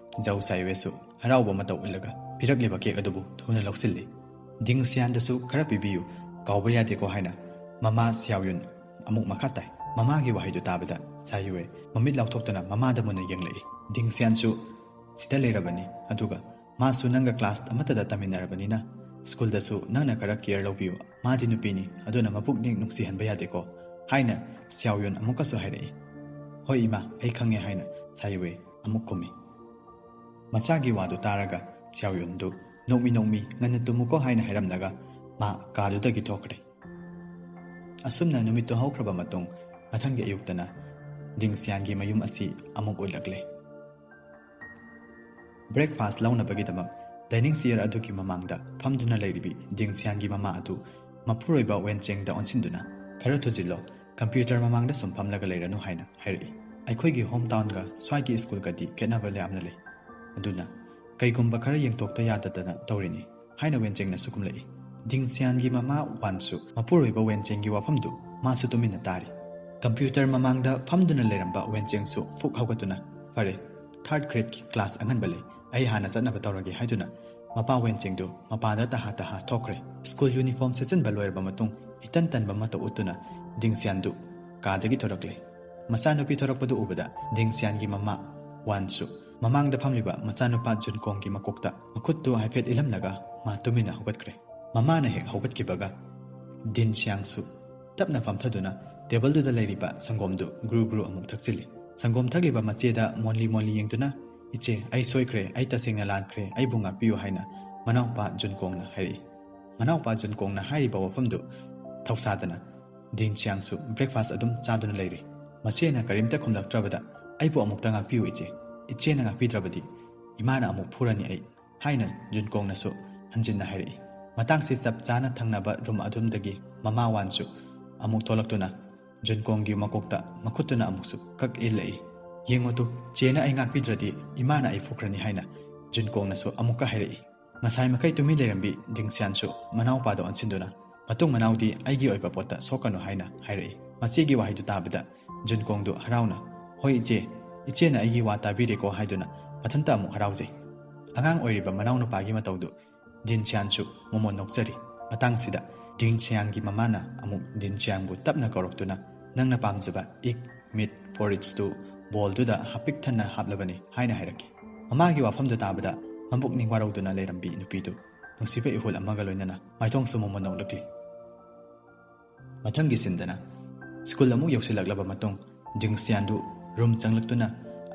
ꯖꯧ ꯁꯥꯏꯋꯦꯁꯨ ꯍꯔꯥꯎꯕ ꯃꯇꯧ ꯎꯠꯂꯒ ꯄꯤꯔꯛꯂꯤꯕ ꯀꯦꯛ ꯑꯗꯨꯕꯨ ꯊꯨꯅ ꯂꯧꯁꯤꯜꯂꯤ꯫ "ꯗꯤꯡ ꯁꯤꯌꯥꯟꯗꯁꯨ ꯈꯔ ꯄꯤꯕꯤꯌꯨ, ꯀꯥꯎꯕ ꯌꯥꯗꯦꯀꯣ" ꯍꯥꯏꯅ ꯃꯃꯥ ꯁꯤꯌꯥꯎꯌꯨꯟ ꯑꯃꯨꯛ ꯃꯈꯥ ꯇꯥꯏ꯫ ꯃꯃꯥꯒꯤ ꯋꯥꯍꯩꯗꯨ ꯇꯥꯕꯗ ꯁꯥꯏꯋꯦ ꯃꯃꯤꯠ ꯂꯥꯎꯊꯣꯛꯇꯨꯅ ꯃꯃꯥꯗ ꯃꯨꯟꯅ ꯌꯦꯡꯂꯛꯏ꯫ "ꯗꯤꯡ ꯁꯤꯌꯥꯟꯁꯨ ꯁꯤꯗ ꯂꯩꯔꯕꯅꯤ, ꯑꯗꯨꯒ ꯃꯥꯁꯨ ꯅꯪꯒ ꯀ꯭ꯂꯥꯁ ꯑꯃꯠꯇꯗ ꯇꯝꯃꯤꯟꯅꯔꯕꯅꯤꯅ ꯁ꯭ꯀꯨꯜꯗꯁꯨ ꯅꯪꯅ ꯈꯔ ꯀꯤꯌꯔ ꯂꯧꯕꯤꯌꯨ꯫ ꯃꯥꯗꯤ ꯅꯨꯄꯤꯅꯤ, ꯑꯗꯨꯅ ꯃꯄꯨꯛꯅꯤꯡ ꯅꯨꯡꯁꯤꯍꯟꯕ ꯌꯥꯗꯦꯀꯣ" ꯍꯥꯏꯅ ꯁꯤꯌꯥꯎꯌꯨꯟ ꯑꯃꯨꯛꯀꯁꯨ ꯍꯥꯏꯔꯛꯏ꯫ "ꯍꯣꯏ ꯏꯃꯥ, ꯑꯩ ꯈꯪꯉꯦ" ꯍꯥꯏꯅ ꯁꯥꯏꯋꯦ ꯑꯃꯨꯛ ꯈꯨꯝꯃꯤ꯫ ꯃꯆꯥꯒꯤ ꯋꯥꯗꯨ ꯇꯥꯔꯒ ꯁꯤꯌꯥꯎꯌꯨꯟꯗꯨ "ꯅꯣꯛꯃꯤ ꯅꯣꯛꯃꯤ, ꯉꯟꯅ ꯇꯨꯝꯃꯨꯀꯣ" ꯍꯥꯏꯅ ꯍꯥꯏꯔꯝꯂꯒ ꯃꯥ ꯀꯥꯗꯨꯗꯒꯤ ꯊꯣꯛꯈ꯭ꯔꯦ꯫ ꯑꯁꯨꯝꯅ ꯅꯨꯃꯤꯠꯇꯨ ꯍꯧꯈ꯭ꯔꯕ ꯃꯇꯨꯡ, ꯃꯊꯪꯒꯤ ꯑꯌꯨꯛꯇꯅ ꯗꯤꯡ ꯁꯤꯌꯥꯟꯒꯤ ꯃꯌꯨꯝ ꯑꯁꯤ ꯑꯃꯨꯛ ꯎꯠꯂꯛꯂꯦ꯫ ꯕ꯭ꯔꯦꯛꯐꯥꯁ ꯂꯧꯅꯕꯒꯤꯗꯃꯛ ꯗꯥꯏꯅꯤꯡ ꯆꯤꯌꯔ ꯑꯗꯨꯒꯤ ꯃꯃꯥꯡꯗ ꯐꯝꯗꯨꯅ ꯂꯩꯔꯤꯕꯤ ꯗꯤꯡ ꯁꯤꯌꯥꯟꯒꯤ ꯃꯃꯥ ꯑꯗꯨ ꯃꯄꯨꯔꯣꯏꯕ ꯋꯦꯟꯆꯦꯡꯗ ꯑꯣꯟꯁꯤꯟꯗꯨꯅ, "ꯈꯔ ꯊꯨꯖꯤꯜꯂꯣ, ꯀꯝꯄ꯭ꯌꯨꯇꯔ ꯃꯃꯥꯡꯗ ꯁꯨꯝ ꯐꯝꯂꯒ ꯂꯩꯔꯅꯨ" ꯍꯥꯏꯅ ꯍꯥꯏꯔꯛꯏ꯫ ꯑꯩꯈꯣꯏꯒꯤ ꯍꯣꯝ ꯇꯥꯎꯟꯒ ꯁ꯭ꯋꯥꯏꯒꯤ ꯁ꯭ꯀꯨꯜꯒꯗꯤ ꯈꯦꯠꯅꯕ ꯌꯥꯝꯅ ꯂꯩ꯫ ꯑꯗꯨꯅ ꯀꯩꯒꯨꯝꯕ ꯈꯔ ꯌꯦꯡꯊꯣꯛꯇ ꯌꯥꯗꯗꯅ ꯇꯧꯔꯤꯅꯤ ꯍꯥꯏꯅ ꯋꯦꯟꯆꯦꯡꯅꯁꯨ ꯈꯨꯝꯂꯛꯏ꯫ ꯗꯤꯡꯁꯤꯌꯥꯟꯒꯤ ꯃꯃꯥ ꯋꯥꯟꯁꯨ ꯃꯄꯨꯔꯣꯏꯕ ꯋꯦꯟꯆꯦꯡꯒꯤ ꯋꯥꯐꯝꯗꯨ ꯃꯥꯁꯨ ꯇꯨꯃꯤꯟꯅ ꯇꯥꯔꯤ꯫ ꯀꯝꯄ꯭ꯌꯨꯇꯔ ꯃꯃꯥꯡꯗ ꯐꯝꯗꯨꯅ ꯂꯩꯔꯝꯕ ꯋꯦꯟꯆꯦꯡꯁꯨ ꯐꯨꯛ ꯍꯧꯒꯠꯇꯨꯅ, "ꯐꯔꯦ, ꯊꯥꯔꯠ ꯒ꯭ꯔꯦꯗꯀꯤ ꯀ꯭ꯂꯥꯁ ꯑꯉꯟꯕ ꯂꯩ, ꯑꯩ ꯍꯥꯟꯅ ꯆꯠꯅꯕ ꯇꯧꯔꯒꯦ" ꯍꯥꯏꯗꯨꯅ ꯃꯄꯥ ꯋꯦꯟꯆꯦꯡꯗꯨ ꯃꯄꯥꯟꯗ ꯇꯍꯥ ꯇꯍꯥ ꯊꯣꯛꯈ꯭ꯔꯦ꯫ ꯁ꯭ꯀꯨꯜ ꯌꯨꯅꯤꯐꯣꯔꯝ ꯁꯦꯠꯆꯤꯟꯕ ꯂꯣꯏꯔꯕ ꯃꯇꯨꯡ ꯏꯇꯟ ꯇꯟꯕ ꯃꯇꯧ ꯎꯠꯇꯨꯅ ꯗꯤꯡꯁꯤꯌꯥꯟꯗꯨ ꯀꯥꯗꯒꯤ ꯊꯣꯔꯛꯂꯦ꯫ ꯃꯆꯥꯅꯨꯄꯤ ꯊꯣꯔꯛꯄꯗꯨ ꯎꯕꯗ ꯗꯤꯡꯁꯤꯌꯥꯟꯒꯤ ꯃꯃꯥ ꯋꯥꯟꯁꯨ ꯃꯃꯥꯡꯗ ꯐꯝꯂꯤꯕ ꯃꯆꯥꯅꯨꯄꯥ ꯖꯨꯟꯀꯣꯡꯒꯤ ꯃꯀꯣꯛꯇ ꯃꯈꯨꯠꯇꯨ ꯍꯥꯏꯐꯦꯠ ꯏꯜꯂꯝꯂꯒ ꯃꯥ ꯇꯨꯃꯤꯟꯅ ꯍꯧꯒꯠꯈ꯭ꯔꯦ꯫ ꯃꯃꯥꯅ ꯍꯦꯛ ꯍꯧꯒꯠꯈꯤꯕꯒ ꯗꯤꯟꯁꯤꯌꯥꯡꯁꯨ ꯇꯞꯅ ꯐꯝꯊꯗꯨꯅ ꯇꯦꯕꯜꯗꯨꯗ ꯂꯩꯔꯤꯕ ꯁꯪꯒꯣꯝꯗꯨ ꯒ꯭ꯔꯨ ꯒ꯭ꯔꯨ ꯑꯃꯨꯛ ꯊꯛꯆꯤꯜꯂꯤ꯫ ꯁꯪꯒꯣꯝ ꯊꯛꯂꯤꯕ ꯃꯆꯦꯗ ꯃꯣꯟꯂꯤ ꯃꯣꯟꯂꯤ ꯌꯦꯡꯗꯨꯅ, "ꯏꯆꯦ, ꯑꯩ ꯁꯣꯏꯈ꯭ꯔꯦ, ꯑꯩ ꯇꯁꯦꯡꯅ ꯂꯥꯟꯈ꯭ꯔꯦ, ꯑꯩꯕꯨ ꯉꯥꯛꯄꯤꯌꯨ" ꯍꯥꯏꯅ ꯃꯅꯥꯎꯄꯥ ꯖꯨꯟꯀꯣꯡꯅ ꯍꯥꯏꯔꯛꯏ꯫ ꯃꯅꯥꯎꯄꯥ ꯖꯨꯟꯀꯣꯡꯅ ꯍꯥꯏꯔꯤꯕ ꯋꯥꯐꯝꯗꯨ ꯊꯧꯁꯥꯗꯅ ꯗꯤꯟꯁꯤꯌꯥꯡꯁꯨ ꯕ꯭ꯔꯦꯛꯐꯥꯁ ꯑꯗꯨꯝ ꯆꯥꯗꯨꯅ ꯂꯩꯔꯤ꯫ ꯃꯆꯦꯅ ꯀꯔꯤꯝꯇ ꯈꯨꯝꯂꯛꯇ꯭ꯔꯕꯗ, "ꯑꯩꯕꯨ ꯑꯃꯨꯛꯇ ꯉꯥꯛꯄꯤꯌꯨ ꯏꯆꯦ, ꯏꯆꯦꯅ ꯉꯥꯛꯄꯤꯗ꯭ꯔꯕꯗꯤ ꯏꯃꯥꯅ ꯑꯃꯨꯛ ꯐꯨꯔꯅꯤ ꯑꯩ" ꯍꯥꯏꯅ ꯖꯨꯟꯀꯣꯡꯅꯁꯨ ꯍꯟꯖꯤꯟꯅ ꯍꯥꯏꯔꯛꯏ꯫ ꯃꯇꯥꯡꯁꯤ ꯆꯞ ꯆꯥꯅ ꯊꯪꯅꯕ ꯔꯨꯝ ꯑꯗꯨꯝꯗꯒꯤ ꯃꯃꯥ ꯋꯥꯟꯁꯨ ꯑꯃꯨꯛ ꯊꯣꯛꯂꯛꯇꯨꯅ ꯖꯨꯟꯀꯣꯡꯒꯤ ꯃꯀꯣꯛꯇ ꯃꯈꯨꯠꯇꯨꯅ ꯑꯃꯨꯛꯁꯨ ꯀꯛ ꯏꯜꯂꯛꯏ꯫ "ꯌꯦꯡꯉꯨ ꯇꯨ, ꯆꯦꯅ ꯑꯩ ꯉꯥꯛꯄꯤꯗ꯭ꯔꯗꯤ ꯏꯃꯥꯅ ꯑꯩ ꯐꯨꯈ꯭ꯔꯅꯤ" ꯍꯥꯏꯅ ꯖꯨꯟꯀꯣꯡꯅꯁꯨ ꯑꯃꯨꯛꯀ ꯍꯥꯏꯔꯛꯏ꯫ ꯉꯁꯥꯏ ꯃꯈꯩ ꯇꯨꯃꯤꯟ ꯂꯩꯔꯝꯕꯤ ꯗꯤꯡꯁꯤꯌꯥꯟꯁꯨ ꯃꯅꯥꯎꯄꯥꯗ ꯑꯣꯟꯁꯤꯟꯗꯨꯅ, "ꯃꯇꯨꯡ ꯃꯅꯥꯎꯗꯤ ꯑꯩꯒꯤ ꯑꯣꯏꯕ ꯄꯣꯠꯇ ꯁꯣꯛꯀꯅꯨ" ꯍꯥꯏꯅ ꯍꯥꯏꯔꯛꯏ꯫ ꯃꯆꯦꯒꯤ ꯋꯥꯍꯩꯗꯨ ꯇꯥꯕꯗ ꯖꯨꯟꯀꯣꯡꯗꯨ ꯍꯔꯥꯎꯅ, "ꯍꯣꯏ ꯏꯆꯦ, ꯏꯆꯦꯅ ꯑꯩꯒꯤ ꯋꯥ ꯇꯥꯕꯤꯔꯦꯀꯣ" ꯍꯥꯏꯗꯨꯅ ꯃꯊꯟꯇ ꯑꯃꯨꯛ ꯍꯔꯥꯎꯖꯩ꯫ ꯑꯉꯥꯡ ꯑꯣꯏꯔꯤꯕ ꯃꯅꯥꯎꯅꯨꯄꯥꯒꯤ ꯃꯇꯧꯗꯨ ꯗꯤꯟꯁꯤꯌꯥꯟꯁꯨ ꯃꯃꯣꯟ ꯅꯣꯛꯆꯔꯤ꯫ ꯃꯇꯥꯡꯁꯤꯗ ꯗꯤꯟꯁꯤꯌꯥꯡꯒꯤ ꯃꯃꯥꯅ ꯑꯃꯨꯛ ꯗꯤꯟꯁꯤꯌꯥꯡꯕꯨ ꯇꯞꯅ ꯀꯧꯔꯛꯇꯨꯅ, "ꯅꯪꯅ ꯄꯥꯝꯖꯕ ꯏꯒ ꯃꯤꯠ ꯄꯣꯔꯤꯠꯁꯇꯨ ꯕꯣꯜꯗꯨꯗ ꯍꯥꯄꯤꯛ ꯊꯟꯅ ꯍꯥꯞꯂꯕꯅꯤ" ꯍꯥꯏꯅ ꯍꯥꯏꯔꯛꯈꯤ꯫ ꯃꯃꯥꯒꯤ ꯋꯥꯐꯝꯗꯨ ꯇꯥꯕꯗ ꯃꯕꯨꯛꯅꯤꯡ ꯋꯥꯔꯧꯗꯨꯅ ꯂꯩꯔꯝꯕꯤ ꯅꯨꯄꯤꯗꯨ ꯅꯨꯡꯁꯤꯕ ꯏꯍꯨꯜ ꯑꯃꯒ ꯂꯣꯏꯅꯅ ꯃꯥꯏꯊꯣꯡꯁꯨ ꯃꯃꯣꯟ ꯅꯣꯛꯂꯛꯂꯤ꯫ ꯃꯊꯪꯒꯤ ꯁꯤꯟꯗꯅ ꯁ꯭ꯀꯨꯜ ꯑꯃꯨꯛ ꯌꯧꯁꯤꯜꯂꯛꯂꯕ ꯃꯇꯨꯡ ꯗꯤꯡꯁꯤꯌꯥꯟꯗꯨ ꯔꯨꯝ ꯆꯪꯂꯛꯇꯨꯅ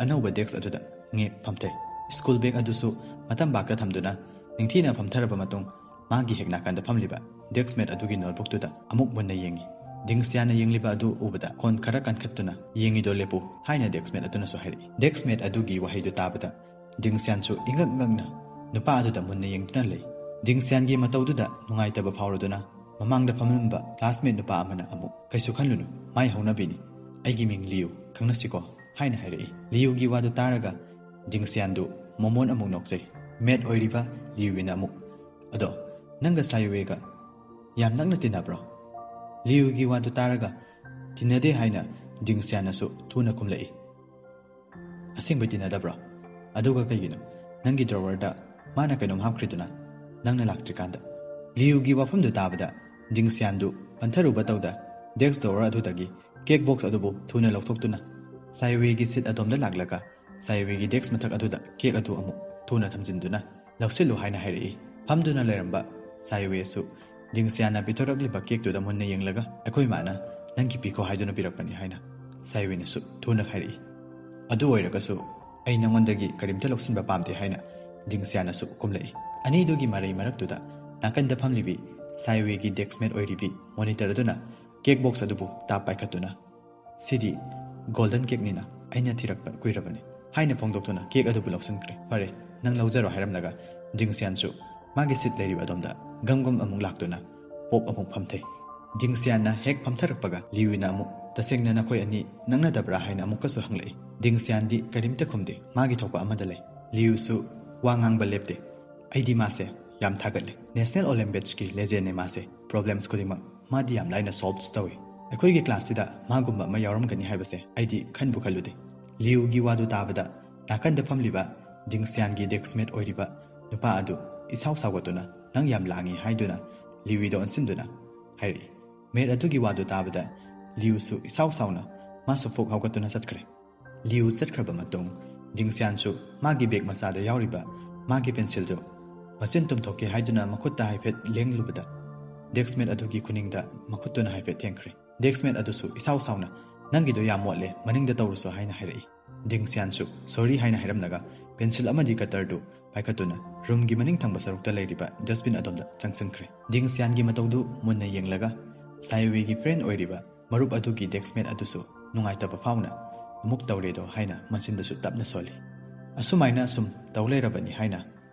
ꯑꯅꯧꯕ ꯗꯦꯛꯁ ꯑꯗꯨꯗ ꯉꯦꯛ ꯐꯝꯊꯩ꯫ ꯁ꯭ꯀꯨꯜ ꯕꯦꯒ ꯑꯗꯨꯁꯨ ꯃꯇꯝꯕꯥꯛꯇ ꯊꯝꯗꯨꯅ ꯅꯤꯡꯊꯤꯅ ꯐꯝꯊꯔꯕ ꯃꯇꯨꯡ ꯃꯥꯒꯤ ꯍꯦꯛ ꯅꯥꯀꯟꯗ ꯐꯝꯂꯤꯕ ꯗꯦꯛꯁ ꯃꯦꯠ ꯑꯗꯨꯒꯤ ꯅꯣꯠꯕꯨꯛꯇꯨꯗ ꯑꯃꯨꯛ ꯃꯨꯟꯅ ꯌꯦꯡꯉꯤ꯫ ꯗꯤꯡꯁꯤꯌꯥꯟꯅ ꯌꯦꯡꯂꯤꯕ ꯑꯗꯨ ꯎꯕꯗ ꯈꯣꯟ ꯈꯔ ꯀꯟꯈꯠꯇꯨꯅ, "ꯌꯦꯡꯉꯤꯗꯣ ꯂꯦꯞꯄꯨ" ꯍꯥꯏꯅ ꯗꯦꯛꯁ ꯃꯦꯠ ꯑꯗꯨꯅꯁꯨ ꯍꯥꯏꯔꯛꯏ꯫ ꯗꯦꯛꯁ ꯃꯦꯠ ꯑꯗꯨꯒꯤ ꯋꯥꯍꯩꯗꯨ ꯇꯥꯕꯗ ꯗꯤꯡꯁꯤꯌꯥꯟꯁꯨ ꯏꯉꯛ ꯉꯛꯅ ꯅꯨꯄꯥ ꯑꯗꯨꯗ ꯃꯨꯟꯅ ꯌꯦꯡꯗꯨꯅ ꯂꯩ꯫ ꯗꯤꯡꯁꯤꯌꯥꯟꯒꯤ ꯃꯇꯧꯗꯨꯗ ꯅꯨꯡꯉꯥꯏꯇꯕ ꯐꯥꯎꯔꯗꯨꯅ ꯃꯃꯥꯡꯗ ꯐꯝꯂꯝꯕ ꯀ꯭ꯂꯥꯁꯃꯦꯠ ꯅꯨꯄꯥ ꯑꯃꯅ ꯑꯃꯨꯛ, "ꯀꯩꯁꯨ ꯈꯜꯂꯨꯅꯨ, ꯃꯥꯏ ꯍꯧꯅꯕꯤꯅꯤ꯫ ꯑꯩꯒꯤ ꯃꯤꯡ ꯂꯤꯌꯨ, ꯈꯪꯅꯁꯤꯀꯣ?" ꯍꯥꯏꯅ ꯍꯥꯏꯔꯛꯏ꯫ ꯂꯤꯌꯨꯒꯤ ꯋꯥꯗꯨ ꯇꯥꯔꯒ ꯗꯤꯡꯁꯤꯌꯥꯟꯗꯨ ꯃꯣꯃꯣꯟ ꯑꯃꯨꯛ ꯅꯣꯛꯆꯩ꯫ ꯃꯦꯠ ꯑꯣꯏꯔꯤꯕ ꯂꯤꯌꯨꯅ ꯑꯃꯨꯛ, "ꯑꯗꯣ ꯅꯪꯒ ꯁꯥꯏꯋꯦꯒ ꯌꯥꯝ ꯅꯛꯅ ꯇꯤꯟꯅꯕ꯭ꯔꯣ?" ꯂꯤꯌꯨꯒꯤ ꯋꯥꯗꯨ ꯇꯥꯔꯒ "ꯇꯤꯟꯅꯗꯦ" ꯍꯥꯏꯅ ꯗꯤꯡꯁꯤꯌꯥꯟꯅꯁꯨ ꯊꯨꯅ ꯈꯨꯝꯂꯛꯏ꯫ "ꯑꯁꯦꯡꯕꯩ ꯇꯤꯟꯅꯗꯕ꯭ꯔꯣ? ꯑꯗꯨꯒ ꯀꯩꯒꯤꯅꯣ ꯅꯪꯒꯤ ꯗ꯭ꯔꯣꯋꯔꯗ ꯃꯥꯅ ꯀꯩꯅꯣꯝ ꯍꯥꯞꯈ꯭ꯔꯤꯗꯨꯅ, ꯅꯪꯅ ꯂꯥꯛꯇ꯭ꯔꯤꯀꯥꯟꯗ?" ꯂꯤꯌꯨꯒꯤ ꯋꯥꯐꯝꯗꯨ ꯇꯥꯕꯗ ꯗꯤꯡꯁꯤꯌꯥꯟꯗꯨ ꯄꯟꯊꯔꯨꯕ ꯇꯧꯗ ꯗꯦꯛꯁ ꯗ꯭ꯔꯣꯋꯔ ꯑꯗꯨꯗꯒꯤ ꯀꯦꯛ ꯕꯣꯛꯁ ꯑꯗꯨꯕꯨ ꯊꯨꯅ ꯂꯧꯊꯣꯛꯇꯨꯅ ꯁꯥꯏꯋꯦꯒꯤ ꯁꯤꯠ ꯑꯗꯣꯝꯗ ꯂꯥꯛꯂꯒ ꯁꯥꯏꯋꯦꯒꯤ ꯗꯦꯛꯁ ꯃꯊꯛ ꯑꯗꯨꯗ ꯀꯦꯛ ꯑꯗꯨ ꯑꯃꯨꯛ ꯊꯨꯅ ꯊꯝꯖꯤꯟꯗꯨꯅ "ꯂꯧꯁꯤꯜꯂꯨ" ꯍꯥꯏꯅ ꯍꯥꯏꯔꯛꯏ꯫ ꯐꯝꯗꯨꯅ ꯂꯩꯔꯝꯕ ꯁꯥꯏꯋꯦꯁꯨ ꯗꯤꯡꯁꯤꯌꯥꯟꯅ ꯄꯤꯊꯣꯔꯛꯂꯤꯕ ꯀꯦꯛꯇꯨꯗ ꯃꯨꯟꯅ ꯌꯦꯡꯂꯒ, "ꯑꯩꯈꯣꯏ ꯃꯥꯅ ꯅꯪꯒꯤ ꯄꯤꯈꯣ ꯍꯥꯏꯗꯨꯅ ꯄꯤꯔꯛꯄꯅꯤ" ꯍꯥꯏꯅ ꯁꯥꯏꯋꯦꯅꯁꯨ ꯊꯨꯅ ꯍꯥꯏꯔꯛꯏ꯫ "ꯑꯗꯨ ꯑꯣꯏꯔꯒꯁꯨ ꯑꯩ ꯅꯉꯣꯟꯗꯒꯤ ꯀꯔꯤꯝꯇ ꯂꯧꯁꯤꯟꯕ ꯄꯥꯝꯗꯦ" ꯍꯥꯏꯅ ꯗꯤꯡꯁꯤꯌꯥꯟꯅꯁꯨ ꯈꯨꯝꯂꯛꯏ꯫ ꯑꯅꯤꯗꯨꯒꯤ ꯃꯔꯩ ꯃꯔꯛꯇꯨꯗ ꯅꯥꯀꯟꯗ ꯐꯝꯂꯤꯕꯤ ꯁꯥꯏꯋꯦꯒꯤ ꯗꯦꯛꯁꯃꯦꯠ ꯑꯣꯏꯔꯤꯕꯤ ꯃꯣꯅꯤꯇꯔ ꯑꯗꯨꯅ ꯀꯦꯛ ꯕꯣꯛꯁ ꯑꯗꯨꯕꯨ ꯇꯥꯞ ꯄꯥꯏꯈꯠꯇꯨꯅ, "ꯁꯤꯗꯤ ꯒꯣꯜꯗꯟ ꯀꯦꯛꯅꯤꯅ ꯑꯩꯅ ꯊꯤꯔꯛꯄ ꯀꯨꯏꯔꯕꯅꯤ" ꯍꯥꯏꯅ ꯐꯣꯡꯗꯣꯛꯇꯨꯅ ꯀꯦꯛ ꯑꯗꯨꯕꯨ ꯂꯧꯁꯤꯟꯈ꯭ꯔꯦ꯫ "ꯐꯔꯦ, ꯅꯪ ꯂꯧꯖꯔꯣ" ꯍꯥꯏꯔꯝꯂꯒ ꯗꯤꯡꯁꯤꯌꯥꯟꯁꯨ ꯃꯥꯒꯤ ꯁꯤꯠ ꯂꯩꯔꯤꯕ ꯑꯗꯣꯝꯗ ꯒꯝ ꯒꯝ ꯑꯃꯨꯛ ꯂꯥꯛꯇꯨꯅ ꯄꯣꯞ ꯑꯃꯨꯛ ꯐꯝꯊꯩ꯫ ꯗꯤꯡꯁꯤꯌꯥꯟꯅ ꯍꯦꯛ ꯐꯝꯊꯔꯛꯄꯒ ꯂꯤꯌꯨꯅ ꯑꯃꯨꯛ, "ꯇꯁꯦꯡꯅ ꯅꯈꯣꯏ ꯑꯅꯤ ꯅꯛꯅꯗꯕ꯭ꯔꯥ?" ꯍꯥꯏꯅ ꯑꯃꯨꯛꯀꯁꯨ ꯍꯪꯂꯛꯏ꯫ ꯗꯤꯡꯁꯤꯌꯥꯟꯗꯤ ꯀꯔꯤꯝꯇ ꯈꯨꯝꯗꯦ, ꯃꯥꯒꯤ ꯊꯣꯛꯄ ꯑꯃꯗ ꯂꯩ꯫ ꯂꯤꯌꯨꯁꯨ ꯋꯥ ꯉꯥꯡꯕ ꯂꯦꯞꯇꯦ꯫ "ꯑꯩꯗꯤ ꯃꯥꯁꯦ ꯌꯥꯝ ꯊꯥꯒꯠꯂꯦ꯫ ꯅꯦꯁꯅꯦꯜ ꯑꯣꯂꯦꯝꯄꯤꯛꯁꯀꯤ ꯂꯦꯖꯦꯟꯅꯦ ꯃꯥꯁꯦ꯫ ꯄ꯭ꯔꯣꯕ꯭ꯂꯦꯝꯁ ꯈꯨꯗꯤꯡꯃꯛ ꯃꯥꯗꯤ ꯌꯥꯝ ꯂꯥꯏꯅ ꯁꯣꯜꯚ ꯇꯧꯏ꯫ ꯑꯩꯈꯣꯏꯒꯤ ꯀ꯭ꯂꯥꯁꯁꯤꯗ ꯃꯥꯒꯨꯝꯕ ꯑꯃ ꯌꯥꯎꯔꯝꯒꯅꯤ ꯍꯥꯏꯕꯁꯦ ꯑꯩꯗꯤ ꯈꯟꯕꯨ ꯈꯜꯂꯨꯗꯦ"꯫ ꯂꯤꯌꯨꯒꯤ ꯋꯥꯗꯨ ꯇꯥꯕꯗ ꯅꯥꯀꯟꯗ ꯐꯝꯂꯤꯕ ꯗꯤꯡꯁꯤꯌꯥꯟꯒꯤ ꯗꯦꯛꯁꯃꯦꯠ ꯑꯣꯏꯔꯤꯕ ꯅꯨꯄꯥ ꯑꯗꯨ ꯏꯁꯥꯎ ꯁꯥꯎꯒꯠꯇꯨꯅ, "ꯅꯪ ꯌꯥꯝ ꯂꯥꯡꯉꯤ" ꯍꯥꯏꯗꯨꯅ ꯂꯤꯌꯨꯗ ꯑꯣꯟꯁꯤꯟꯗꯨꯅ ꯍꯥꯏꯔꯛꯏ꯫ ꯃꯦꯠ ꯑꯗꯨꯒꯤ ꯋꯥꯗꯨ ꯇꯥꯕꯗ ꯂꯤꯌꯨꯁꯨ ꯏꯁꯥꯎ ꯁꯥꯎꯅ ꯃꯥꯁꯨ ꯐꯨꯛ ꯍꯧꯒꯠꯇꯨꯅ ꯆꯠꯈ꯭ꯔꯦ꯫ ꯂꯤꯌꯨ ꯆꯠꯈ꯭ꯔꯕ ꯃꯇꯨꯡ ꯗꯤꯡꯁꯤꯌꯥꯟꯁꯨ ꯃꯥꯒꯤ ꯕꯦꯒ ꯃꯆꯥꯗ ꯌꯥꯎꯔꯤꯕ ꯃꯥꯒꯤ ꯄꯦꯟꯁꯤꯜꯗꯨ ꯃꯆꯤꯟ ꯇꯨꯝꯊꯣꯛꯀꯦ ꯍꯥꯏꯗꯨꯅ ꯃꯈꯨꯠꯇ ꯍꯥꯏꯐꯦꯠ ꯂꯦꯡꯂꯨꯕꯗ ꯗꯦꯛꯁꯃꯦꯠ ꯑꯗꯨꯒꯤ ꯈꯨꯅꯤꯡꯗ ꯃꯈꯨꯠꯇꯨꯅ ꯍꯥꯏꯐꯦꯠ ꯊꯦꯡꯈ꯭ꯔꯦ꯫ ꯗꯦꯛꯁꯃꯦꯠ ꯑꯗꯨꯁꯨ ꯏꯁꯥꯎ ꯁꯥꯎꯅ, "ꯅꯪꯒꯤꯗꯣ ꯌꯥꯝ ꯃꯣꯠꯂꯦ, ꯃꯅꯤꯡꯗ ꯇꯧꯔꯨꯁꯣ" ꯍꯥꯏꯅ ꯍꯥꯏꯔꯛꯏ꯫ ꯗꯤꯡꯁꯤꯌꯥꯟꯁꯨ "ꯁꯣꯔꯤ" ꯍꯥꯏꯅ ꯍꯥꯏꯔꯝꯂꯒ ꯄꯦꯟꯁꯤꯜ ꯑꯃꯗꯤ ꯀꯇꯔꯗꯨ ꯄꯥꯏꯈꯠꯇꯨꯅ ꯔꯨꯝꯒꯤ ꯃꯅꯤꯡ ꯊꯪꯕ ꯁꯔꯨꯛꯇ ꯂꯩꯔꯤꯕ ꯗꯁꯕꯤꯟ ꯑꯗꯣꯝꯗ ꯆꯪꯁꯤꯟꯈ꯭ꯔꯦ꯫ ꯗꯤꯡꯁꯤꯌꯥꯟꯒꯤ ꯃꯇꯧꯗꯨ ꯃꯨꯟꯅ ꯌꯦꯡꯂꯒ ꯁꯥꯏꯋꯦꯒꯤ ꯐ꯭ꯔꯦꯟ ꯑꯣꯏꯔꯤꯕ ꯃꯔꯨꯞ ꯑꯗꯨꯒꯤ ꯗꯦꯛꯁꯃꯦꯠ ꯑꯗꯨꯁꯨ ꯅꯨꯡꯉꯥꯏꯇꯕ ꯐꯥꯎꯅ "ꯑꯃꯨꯛ ꯇꯧꯔꯦꯗꯣ" ꯍꯥꯏꯅ ꯃꯆꯤꯟꯗꯁꯨ ꯇꯞꯅ ꯁꯣꯜꯂꯤ꯫ "ꯑꯁꯨꯃꯥꯏꯅ ꯑꯁꯨꯝ ꯇꯧ ꯂꯩꯔꯕꯅꯤ" ꯍꯥꯏꯅ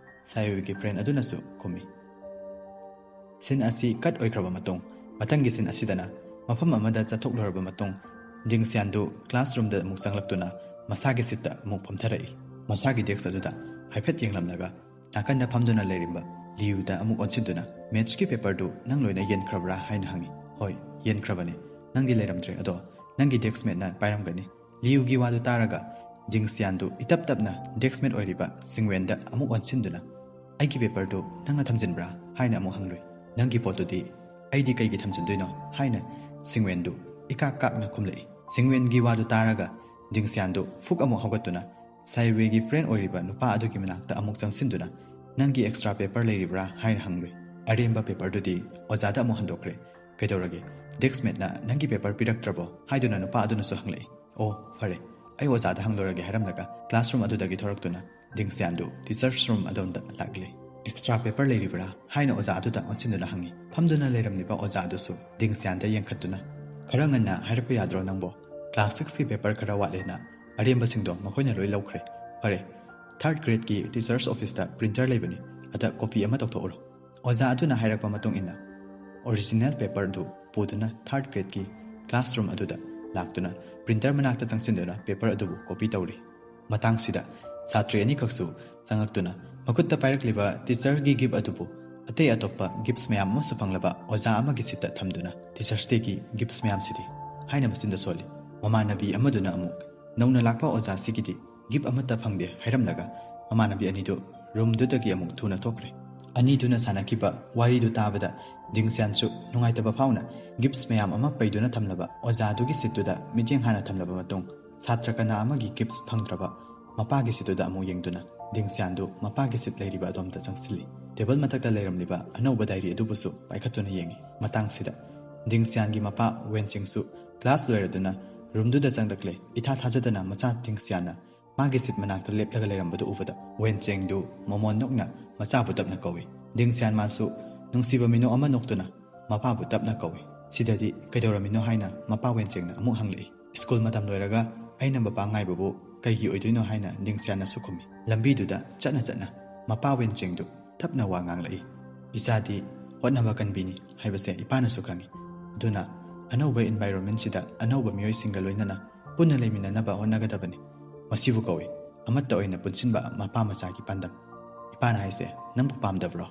ꯁꯥꯏꯋꯦꯒꯤ ꯐ꯭ꯔꯦꯟ ꯑꯗꯨꯅꯁꯨ ꯈꯨꯝꯃꯤ꯫ ꯁꯤꯟ ꯑꯁꯤ ꯀꯠ ꯑꯣꯏꯈ꯭ꯔꯕ ꯃꯇꯨꯡ, ꯃꯊꯪꯒꯤ ꯁꯤꯟ ꯑꯁꯤꯗꯅ ꯃꯐꯝ ꯑꯃꯗ ꯆꯠꯊꯣꯛꯂꯨꯔꯕ ꯃꯇꯨꯡ, ꯗꯤꯡꯁꯤꯌꯥꯟꯗꯨ classroomꯗ ꯑꯃꯨꯛ ꯆꯪꯂꯛꯇꯨꯅ ꯃꯁꯥꯒꯤ seatꯇ ꯑꯃꯨꯛ ꯐꯝꯊꯔꯛꯏ꯫ ꯃꯁꯥꯒꯤ desk ꯑꯗꯨꯗ ꯍꯥꯏꯐꯦꯠ ꯌꯦꯡꯂꯝꯂꯒ ꯅꯥꯀꯟꯗ ꯐꯝꯗꯨꯅ ꯂꯩꯔꯝꯕ ꯂꯤꯌꯨꯗ ꯑꯃꯨꯛ ꯑꯣꯟꯁꯤꯟꯗꯨꯅ "Mathsꯀꯤ paperꯗꯨ ꯅꯪ ꯂꯣꯏꯅ ꯌꯦꯟꯈ꯭ꯔꯕ꯭ꯔꯥ?" ꯍꯥꯏꯅ ꯍꯪꯉꯤ꯫ "ꯍꯣꯏ, ꯌꯦꯟꯈ꯭ꯔꯕꯅꯤ꯫ ꯅꯪꯗꯤ ꯂꯩꯔꯝꯗ꯭ꯔꯦ, ꯑꯗꯣ ꯅꯪꯒꯤ deskmateꯅ ꯄꯥꯏꯔꯝꯒꯅꯤ꯫" ꯂꯤꯌꯨꯒꯤ ꯋꯥꯗꯨ ꯇꯥꯔꯒ ꯗꯤꯡꯁꯤꯌꯥꯟꯗꯨ ꯏꯇꯞ ꯇꯞꯅ deskmate ꯑꯣꯏꯔꯤꯕ ꯁꯤꯡꯋꯦꯟꯗ ꯑꯃꯨꯛ ꯑꯣꯟꯁꯤꯟꯗꯨꯅ "ꯑꯩꯒꯤ paperꯗꯨ ꯅꯪꯅ ꯊꯝꯖꯤꯟꯕ꯭ꯔꯥ?" ꯍꯥꯏꯅ ꯑꯃꯨꯛ ꯍꯪꯂꯨꯏ꯫ "ꯅꯪꯒꯤ ꯄꯣꯠꯇꯨꯗꯤ ꯑꯩꯗꯤ ꯀꯩꯒꯤ ꯊꯝꯖꯤꯟꯗꯣꯏꯅꯣ?" ꯍꯥꯏꯅ ꯁꯤꯡꯋꯦꯟꯗꯨ ꯏꯀꯥꯛ ꯀꯥꯛꯅ ꯈꯨꯝꯂꯛꯏ꯫ ꯁꯤꯡꯋꯦꯟꯒꯤ ꯋꯥꯗꯨ ꯇꯥꯔꯒ ꯗꯤꯡꯁꯤꯌꯥꯟꯗꯨ ꯐꯨꯛ ꯑꯃꯨꯛ ꯍꯧꯒꯠꯇꯨꯅ ꯁꯥꯏꯋꯦꯒꯤ friend ꯑꯣꯏꯔꯤꯕ ꯅꯨꯄꯥ ꯑꯗꯨꯒꯤ ꯃꯅꯥꯛꯇ ꯑꯃꯨꯛ ꯆꯪꯁꯤꯟꯗꯨꯅ "ꯅꯪꯒꯤ extra paper ꯂꯩꯔꯤꯕ꯭ꯔꯥ?" ꯍꯥꯏꯅ ꯍꯪꯂꯨꯏ꯫ "ꯑꯔꯦꯝꯕ paperꯗꯨꯗꯤ ꯑꯣꯖꯥꯗ ꯑꯃꯨꯛ ꯍꯟꯗꯣꯛꯈ꯭ꯔꯦ꯫ ꯀꯩꯗꯧꯔꯒꯦ? Deskmateꯅ ꯅꯪꯒꯤ paper ꯄꯤꯔꯛꯇ꯭ꯔꯕꯣ?" ꯍꯥꯏꯗꯨꯅ ꯅꯨꯄꯥ ꯑꯗꯨꯅꯁꯨ ꯍꯪꯂꯛꯏ꯫ "ꯑꯣ, ꯐꯔꯦ, ꯑꯩ ꯑꯣꯖꯥꯗ ꯍꯪꯂꯨꯔꯒꯦ," ꯍꯥꯏꯔꯝꯂꯒ classroom ꯑꯗꯨꯗꯒꯤ ꯊꯣꯔꯛꯇꯨꯅ ꯗꯤꯡꯁꯤꯌꯥꯟꯗꯨ teachers room ꯑꯗꯣꯝꯗ ꯂꯥꯛꯂꯦ꯫ "Extra paper ꯂꯩꯔꯤꯕ꯭ꯔꯥ?" ꯍꯥꯏꯅ ꯑꯣꯖꯥ ꯑꯗꯨꯗ ꯑꯣꯟꯁꯤꯟꯗꯨꯅ ꯍꯪꯉꯤ꯫ ꯐꯝꯗꯨꯅ ꯂꯩꯔꯝꯂꯤꯕ ꯑꯣꯖꯥ ꯑꯗꯨꯁꯨ ꯗꯤꯡꯁꯤꯌꯥꯟꯗ ꯌꯦꯡꯈꯠꯇꯨꯅ, "ꯈꯔ ꯉꯟꯅ ꯍꯥꯏꯔꯛꯄ ꯌꯥꯗ꯭ꯔꯣ ꯅꯪꯕꯣ? Class sixꯀꯤ paper ꯈꯔ ꯋꯥꯠꯂꯦꯅ ꯑꯔꯦꯝꯕꯁꯤꯡꯗꯣ ꯃꯈꯣꯏꯅ ꯂꯣꯏ ꯂꯧꯈ꯭ꯔꯦ꯫ ꯐꯔꯦ, third gradeꯀꯤ teachers officeꯇ printer ꯂꯩꯕꯅꯤ, ꯑꯗ copy ꯑꯃ ꯇꯧꯊꯣꯛꯎꯔꯣ꯫" ꯑꯣꯖꯥ ꯑꯗꯨꯅ ꯍꯥꯏꯔꯛꯄ ꯃꯇꯨꯡ ꯏꯟꯅ original paperꯗꯨ ꯄꯨꯗꯨꯅ third gradeꯀꯤ classroom ꯑꯗꯨꯗ ꯂꯥꯛꯇꯨꯅ printer ꯃꯅꯥꯛꯇ ꯆꯪꯁꯤꯟꯗꯨꯅ paper ꯑꯗꯨꯕꯨ copy ꯇꯧꯔꯤ꯫ ꯃꯇꯥꯡꯁꯤꯗ ꯁꯥꯇ꯭ꯔꯤ ꯑꯅꯤꯈꯛꯁꯨ ꯆꯪꯂꯛꯇꯨꯅ ꯃꯈꯨꯠꯇ ꯄꯥꯏꯔꯛꯂꯤꯕ teacherꯒꯤ gift ꯑꯗꯨꯕꯨ ꯑꯇꯩ ꯑꯇꯣꯞꯄ gifts ꯃꯌꯥꯝ ꯑꯃꯁꯨ ꯐꯪꯂꯕ ꯑꯣꯖꯥ ꯑꯃꯒꯤ seatꯇ ꯊꯝꯗꯨꯅ "Teachers Dayꯒꯤ gifts ꯃꯌꯥꯝꯁꯤꯗꯤ?" ꯍꯥꯏꯅ ꯃꯆꯤꯟꯗ ꯁꯣꯜꯂꯤ꯫ ꯃꯃꯥꯟꯅꯕꯤ ꯑꯃꯗꯨꯅ ꯑꯃꯨꯛ "ꯅꯧꯅ ꯂꯥꯛꯄ ꯑꯣꯖꯥꯁꯤꯒꯤꯗꯤ gift ꯑꯃꯠꯇ ꯐꯪꯗꯦ" ꯍꯥꯏꯔꯝꯂꯒ ꯃꯃꯥꯟꯅꯕꯤ ꯑꯅꯤꯗꯨ roomꯗꯨꯗꯒꯤ ꯑꯃꯨꯛ ꯊꯨꯅ ꯊꯣꯛꯈ꯭ꯔꯦ꯫ ꯑꯅꯤꯗꯨꯅ ꯁꯥꯟꯅꯈꯤꯕ ꯋꯥꯔꯤꯗꯨ ꯇꯥꯕꯗ ꯗꯤꯡꯁꯤꯌꯥꯟꯁꯨ ꯅꯨꯡꯉꯥꯏꯇꯕ ꯐꯥꯎꯅ gifts ꯃꯌꯥꯝ ꯑꯃ ꯄꯩꯗꯨꯅ ꯊꯝꯂꯕ ꯑꯣꯖꯥꯗꯨꯒꯤ seatꯇꯨꯗ ꯃꯤꯠꯌꯦꯡ ꯍꯥꯟꯅ ꯊꯝꯂꯕ ꯃꯇꯨꯡ ꯁꯥꯇ꯭ꯔ ꯀꯅꯥ ꯑꯃꯒꯤ gifts ꯐꯪꯗ꯭ꯔꯕ ꯃꯄꯥꯒꯤ seatꯇꯨꯗ ꯑꯃꯨꯛ ꯌꯦꯡꯗꯨꯅ ꯗꯤꯡꯁꯤꯌꯥꯟꯗꯨ ꯃꯄꯥꯒꯤ seat ꯂꯩꯔꯤꯕ ꯑꯗꯣꯝꯗ ꯆꯪꯁꯤꯜꯂꯤ꯫ Table ꯃꯊꯛꯇ ꯂꯩꯔꯝꯂꯤꯕ ꯑꯅꯧꯕ diary ꯑꯗꯨꯕꯨꯁꯨ ꯄꯥꯏꯈꯠꯇꯨꯅ ꯌꯦꯡꯉꯤ꯫ ꯃꯇꯥꯡꯁꯤꯗ ꯗꯤꯡꯁꯤꯌꯥꯟꯒꯤ ꯃꯄꯥ ꯋꯦꯟꯆꯦꯡꯁꯨ class ꯂꯣꯏꯔꯗꯨꯅ roomꯗꯨꯗ ꯆꯪꯂꯛꯂꯦ꯫ ꯏꯊꯥ ꯊꯥꯖꯗꯅ ꯃꯆꯥ ꯗꯤꯡꯁꯤꯌꯥꯟꯅ ꯃꯥꯒꯤ seat ꯃꯅꯥꯛꯇ ꯂꯦꯞꯂꯒ ꯂꯩꯔꯝꯕꯗꯨ ꯎꯕꯗ ꯋꯦꯟꯆꯦꯡꯗꯨ ꯃꯃꯣꯟ ꯅꯣꯛꯅ ꯃꯆꯥꯕꯨ ꯇꯞꯅ ꯀꯧꯏ꯫ ꯗꯤꯡꯁꯤꯌꯥꯟ ꯃꯥꯁꯨ ꯅꯨꯡꯁꯤꯕ ꯃꯤꯅꯣꯛ ꯑꯃ ꯅꯣꯛꯇꯨꯅ ꯃꯄꯥꯕꯨ ꯇꯞꯅ ꯀꯧꯏ꯫ "ꯁꯤꯗꯗꯤ ꯀꯩꯗꯧꯔꯝꯃꯤꯅꯣ?" ꯍꯥꯏꯅ ꯃꯄꯥ ꯋꯦꯟꯆꯦꯡꯅ ꯑꯃꯨꯛ ꯍꯪꯂꯛꯏ꯫ "School ꯃꯇꯝ ꯂꯣꯏꯔꯒ ꯑꯩꯅ ꯃꯄꯥ ꯉꯥꯏꯕꯕꯨ ꯀꯩꯒꯤ ꯑꯣꯏꯗꯣꯏꯅꯣ?" ꯍꯥꯏꯅ ꯗꯤꯡꯁꯤꯌꯥꯟꯅꯁꯨ ꯈꯨꯝꯃꯤ꯫ ꯂꯝꯕꯤꯗꯨꯗ ꯆꯠꯅ ꯆꯠꯅ ꯃꯄꯥ ꯋꯦꯟꯆꯦꯡꯗꯨ ꯇꯞꯅ ꯋꯥ ꯉꯥꯡꯂꯛꯏ꯫ "ꯏꯆꯥꯗꯤ ꯍꯣꯠꯅꯕ ꯀꯟꯕꯤꯅꯤ ꯍꯥꯏꯕꯁꯦ ꯏꯄꯥꯅꯁꯨ ꯈꯪꯏ꯫ ꯑꯗꯨꯅ ꯑꯅꯧꯕ environmentꯁꯤꯗ ꯑꯅꯧꯕ ꯃꯤꯑꯣꯏꯁꯤꯡꯒ ꯂꯣꯏꯅꯅ ꯄꯨꯟꯅ ꯂꯩꯃꯤꯟꯅꯅꯕ ꯍꯣꯠꯅꯒꯗꯕꯅꯤ꯫ ꯃꯁꯤꯕꯨ ꯀꯧꯏ ꯑꯃꯠꯇ ꯑꯣꯏꯅ ꯄꯨꯟꯁꯤꯟꯕ ꯃꯄꯥ ꯃꯆꯥꯒꯤ ꯄꯥꯟꯗꯝ꯫ ꯏꯄꯥꯅ ꯍꯥꯏꯁꯦ ꯅꯪꯕꯨ ꯄꯥꯝꯗꯕ꯭ꯔꯣ?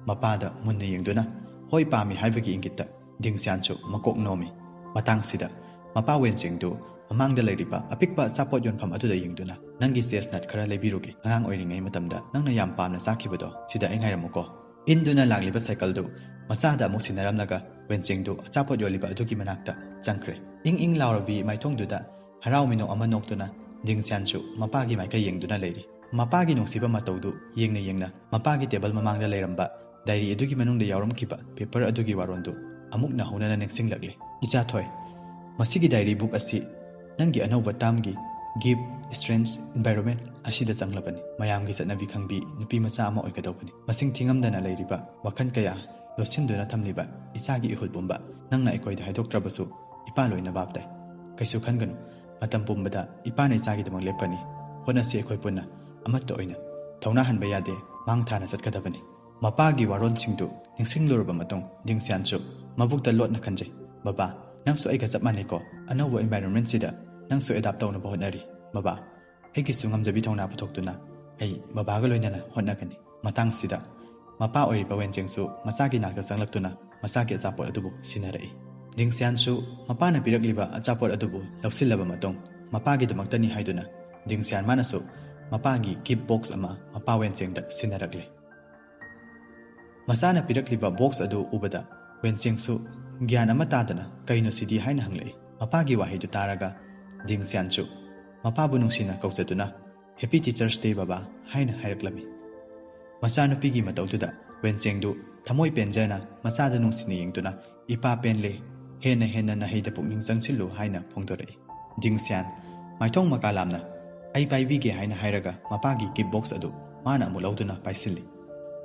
ꯃꯄꯥꯗ ꯃꯨꯟꯅ ꯌꯦꯡꯗꯨꯅ ꯍꯣꯏ ꯄꯥꯝꯃꯤ ꯍꯥꯏꯕꯒꯤ ꯏꯪꯒꯤꯠꯇ ꯗꯤꯡꯁꯤꯌꯥꯟꯁꯨ ꯃꯀꯣꯛ ꯅꯣꯝꯃꯤ꯫ ꯃꯇꯥꯡꯁꯤꯗ ꯃꯄꯥ ꯋꯦꯟꯆꯦꯡꯗꯨ ꯃꯃꯥꯡꯗ ꯂꯩꯔꯤꯕ ꯑꯄꯤꯛꯄ ꯑꯆꯥꯄꯣꯠ ꯌꯣꯟꯐꯝ ꯑꯗꯨꯗ ꯌꯦꯡꯗꯨꯅ ꯅꯪꯒꯤ chestnut ꯈꯔ ꯂꯩꯕꯤꯔꯨꯒꯦ꯫ ꯑꯉꯥꯡ ꯑꯣꯏꯔꯤꯉꯩ ꯃꯇꯝꯗ ꯅꯪꯅ ꯌꯥꯝ ꯄꯥꯝꯅ ꯆꯥꯈꯤꯕꯗꯣ ꯁꯤꯗ ꯑꯩ ꯉꯥꯏꯔꯝꯃꯨꯀꯣ꯫ ꯏꯟꯗꯨꯅ ꯂꯥꯛꯂꯤꯕ ꯁꯥꯏꯀꯜꯗꯨ ꯃꯆꯥꯗ ꯑꯃꯨꯛ ꯁꯤꯟꯅꯔꯝꯂꯒ ꯋꯦꯟꯆꯦꯡꯗꯨ ꯑꯆꯥꯄꯣꯠ ꯌꯣꯜꯂꯤꯕ ꯑꯗꯨꯒꯤ ꯃꯅꯥꯛꯇ ꯆꯪꯈ꯭ꯔꯦ꯫ ꯏꯪ ꯏꯪ ꯂꯥꯎꯔꯕꯤ ꯃꯥꯏꯊꯣꯡꯗꯨꯗ ꯍꯔꯥꯎ ꯃꯤꯅꯣꯛ ꯑꯃ ꯅꯣꯛꯇꯨꯅ ꯗꯤꯡꯁꯤꯌꯥꯟꯁꯨ ꯃꯄꯥꯒꯤ ꯃꯥꯏꯀꯩ ꯌꯦꯡꯗꯨꯅ ꯂꯩꯔꯤ꯫ ꯃꯄꯥꯒꯤ ꯅꯨꯡꯁꯤꯕ ꯃꯇꯧꯗꯨ ꯌꯦꯡꯅ ꯌꯦꯡꯅ ꯃꯄꯥꯒꯤ table ꯃꯃꯥꯡꯗ ꯂꯩꯔꯝꯕ diary ꯑꯗꯨꯒꯤ ꯃꯅꯨꯡꯗ ꯌꯥꯎꯔꯝꯈꯤꯕ paper ꯑꯗꯨꯒꯤ ꯋꯥꯔꯣꯜꯗꯨ ꯑꯃꯨꯛ ꯅꯧꯍꯧꯅꯅ ꯅꯤꯡꯁꯤꯡꯂꯛꯂꯤ꯫ "ꯏꯆꯥ ꯊꯣꯏ, ꯃꯁꯤꯒꯤ diary book ꯑꯁꯤ ꯅꯪꯒꯤ ꯑꯅꯧꯕ termꯒꯤ gift, strange environment ꯑꯁꯤꯗ ꯆꯪꯂꯕꯅꯤ꯫ ꯃꯌꯥꯝꯒꯤ ꯆꯠꯅꯕꯤ ꯈꯪꯕꯤ ꯅꯨꯄꯤ ꯃꯆꯥ ꯑꯃ ꯑꯣꯏꯒꯗꯧꯕꯅꯤ꯫ ꯃꯁꯤꯡ ꯊꯤꯉꯝꯗꯅ ꯂꯩꯔꯤꯕ ꯋꯥꯈꯜ ꯀꯌꯥ ꯂꯣꯠꯁꯤꯟꯗꯨꯅ ꯊꯝꯂꯤꯕ ꯏꯆꯥꯒꯤ ꯏꯍꯨꯜ ꯄꯨꯝꯕ ꯅꯪꯅ ꯑꯩꯈꯣꯏꯗ ꯍꯥꯏꯗꯣꯛꯇ꯭ꯔꯕꯁꯨ ꯏꯄꯥ ꯂꯣꯏꯅ ꯚꯥꯞ ꯇꯥꯏ꯫ ꯀꯩꯁꯨ ꯈꯟꯒꯅꯨ, ꯃꯇꯝ ꯄꯨꯝꯕꯗ ꯏꯄꯥꯅ ꯏꯆꯥꯒꯤꯗꯃꯛ ꯂꯦꯞꯀꯅꯤ꯫ ꯍꯣꯠꯅꯁꯤ ꯑꯩꯈꯣꯏ ꯄꯨꯟꯅ, ꯑꯃꯠꯇ ꯑꯣꯏꯅ꯫ ꯊꯧꯅꯥ ꯍꯟꯕ ꯌꯥꯗꯦ, ꯃꯥꯡ ꯊꯥꯅ ꯆꯠꯀꯗꯕꯅꯤ꯫" ꯃꯄꯥꯒꯤ ꯋꯥꯔꯣꯜꯁꯤꯡꯗꯨ ꯅꯤꯡꯁꯤꯡꯂꯨꯔꯕ ꯃꯇꯨꯡ ꯗꯤꯡꯁꯤꯌꯥꯟꯁꯨ ꯃꯕꯨꯛꯇ ꯂꯣꯠꯅ ꯈꯟꯖꯩ, "ꯕꯕꯥ, ꯅꯪꯁꯨ ꯑꯩꯒ ꯆꯞ ꯃꯥꯟꯅꯩꯀꯣ? ꯑꯅꯧꯕ environmentꯁꯤꯗ ꯅꯪꯁꯨ adapt ꯇꯧꯅꯕ ꯍꯣꯠꯅꯔꯤ꯫ ꯕꯕꯥ, ꯑꯩꯒꯤꯁꯨ ꯉꯝꯖꯕꯤ ꯊꯧꯅꯥ ꯄꯨꯊꯣꯛꯇꯨꯅ ꯑꯩ ꯕꯕꯥꯒ ꯂꯣꯏꯅꯅ ꯍꯣꯠꯅꯒꯅꯤ꯫" ꯃꯇꯥꯡꯁꯤꯗ ꯃꯄꯥ ꯑꯣꯏꯔꯤꯕ ꯋꯦꯟꯆꯦꯡꯁꯨ ꯃꯆꯥꯒꯤ ꯅꯥꯛꯇ ꯆꯪꯂꯛꯇꯨꯅ ꯃꯆꯥꯒꯤ ꯑꯆꯥꯄꯣꯠ ꯑꯗꯨꯕꯨ ꯁꯤꯟꯅꯔꯛꯏ꯫ ꯗꯤꯡꯁꯤꯌꯥꯟꯁꯨ ꯃꯄꯥꯅ ꯄꯤꯔꯛꯂꯤꯕ ꯑꯆꯥꯄꯣꯠ ꯑꯗꯨꯕꯨ ꯂꯧꯁꯤꯜꯂꯕ ꯃꯇꯨꯡ ꯃꯄꯥꯒꯤꯗꯃꯛꯇꯅꯤ ꯍꯥꯏꯗꯨꯅ ꯗꯤꯡꯁꯤꯌꯥꯟ ꯃꯥꯅꯁꯨ ꯃꯄꯥꯒꯤ gift box ꯑꯃ ꯃꯄꯥ ꯋꯦꯟꯆꯦꯡꯗ ꯁꯤꯟꯅꯔꯛꯂꯦ꯫ ꯃꯆꯥꯅ ꯄꯤꯔꯛꯂꯤꯕ box ꯑꯗꯨ ꯎꯕꯗ ꯋꯦꯟꯆꯦꯡꯁꯨ ꯒ꯭ꯌꯥꯟ ꯑꯃ ꯇꯥꯗꯅ "ꯀꯩꯅꯣ ꯁꯤꯗꯤ?" ꯍꯥꯏꯅ ꯍꯪꯂꯛꯏ꯫ ꯃꯄꯥꯒꯤ ꯋꯥꯍꯩꯗꯨ ꯇꯥꯔꯒ ꯗꯤꯡꯁꯤꯌꯥꯟꯁꯨ ꯃꯄꯥꯕꯨ ꯅꯨꯡꯁꯤꯅ ꯀꯧꯖꯗꯨꯅ "Happy Teacher's Day, ꯕꯕꯥ" ꯍꯥꯏꯅ ꯍꯥꯏꯔꯛꯂꯝꯃꯤ꯫ ꯃꯆꯥꯅꯨꯄꯤꯒꯤ ꯃꯇꯧꯗꯨꯗ ꯋꯦꯟꯆꯦꯡꯗꯨ ꯊꯃꯣꯏ ꯄꯦꯟꯖꯅ ꯃꯆꯥꯗ ꯅꯨꯡꯁꯤꯅ ꯌꯦꯡꯗꯨꯅ "ꯏꯄꯥ ꯄꯦꯟꯂꯦ, ꯍꯦꯟꯅ ꯍꯦꯟꯅ ꯅꯍꯩꯗ ꯄꯨꯛꯅꯤꯡ ꯆꯪꯁꯤꯜꯂꯨ" ꯍꯥꯏꯅ ꯐꯣꯡꯗꯣꯔꯛꯏ꯫ ꯗꯤꯡꯁꯤꯌꯥꯟ ꯃꯥꯏꯊꯣꯡ ꯃꯀꯥ ꯂꯥꯝꯅ "ꯑꯩ ꯄꯥꯏꯕꯤꯒꯦ" ꯍꯥꯏꯅ ꯍꯥꯏꯔꯒ ꯃꯄꯥꯒꯤ gift box ꯑꯗꯨ ꯃꯥꯅ ꯑꯃꯨꯛ ꯂꯧꯗꯨꯅ ꯄꯥꯏꯁꯤꯜꯂꯤ꯫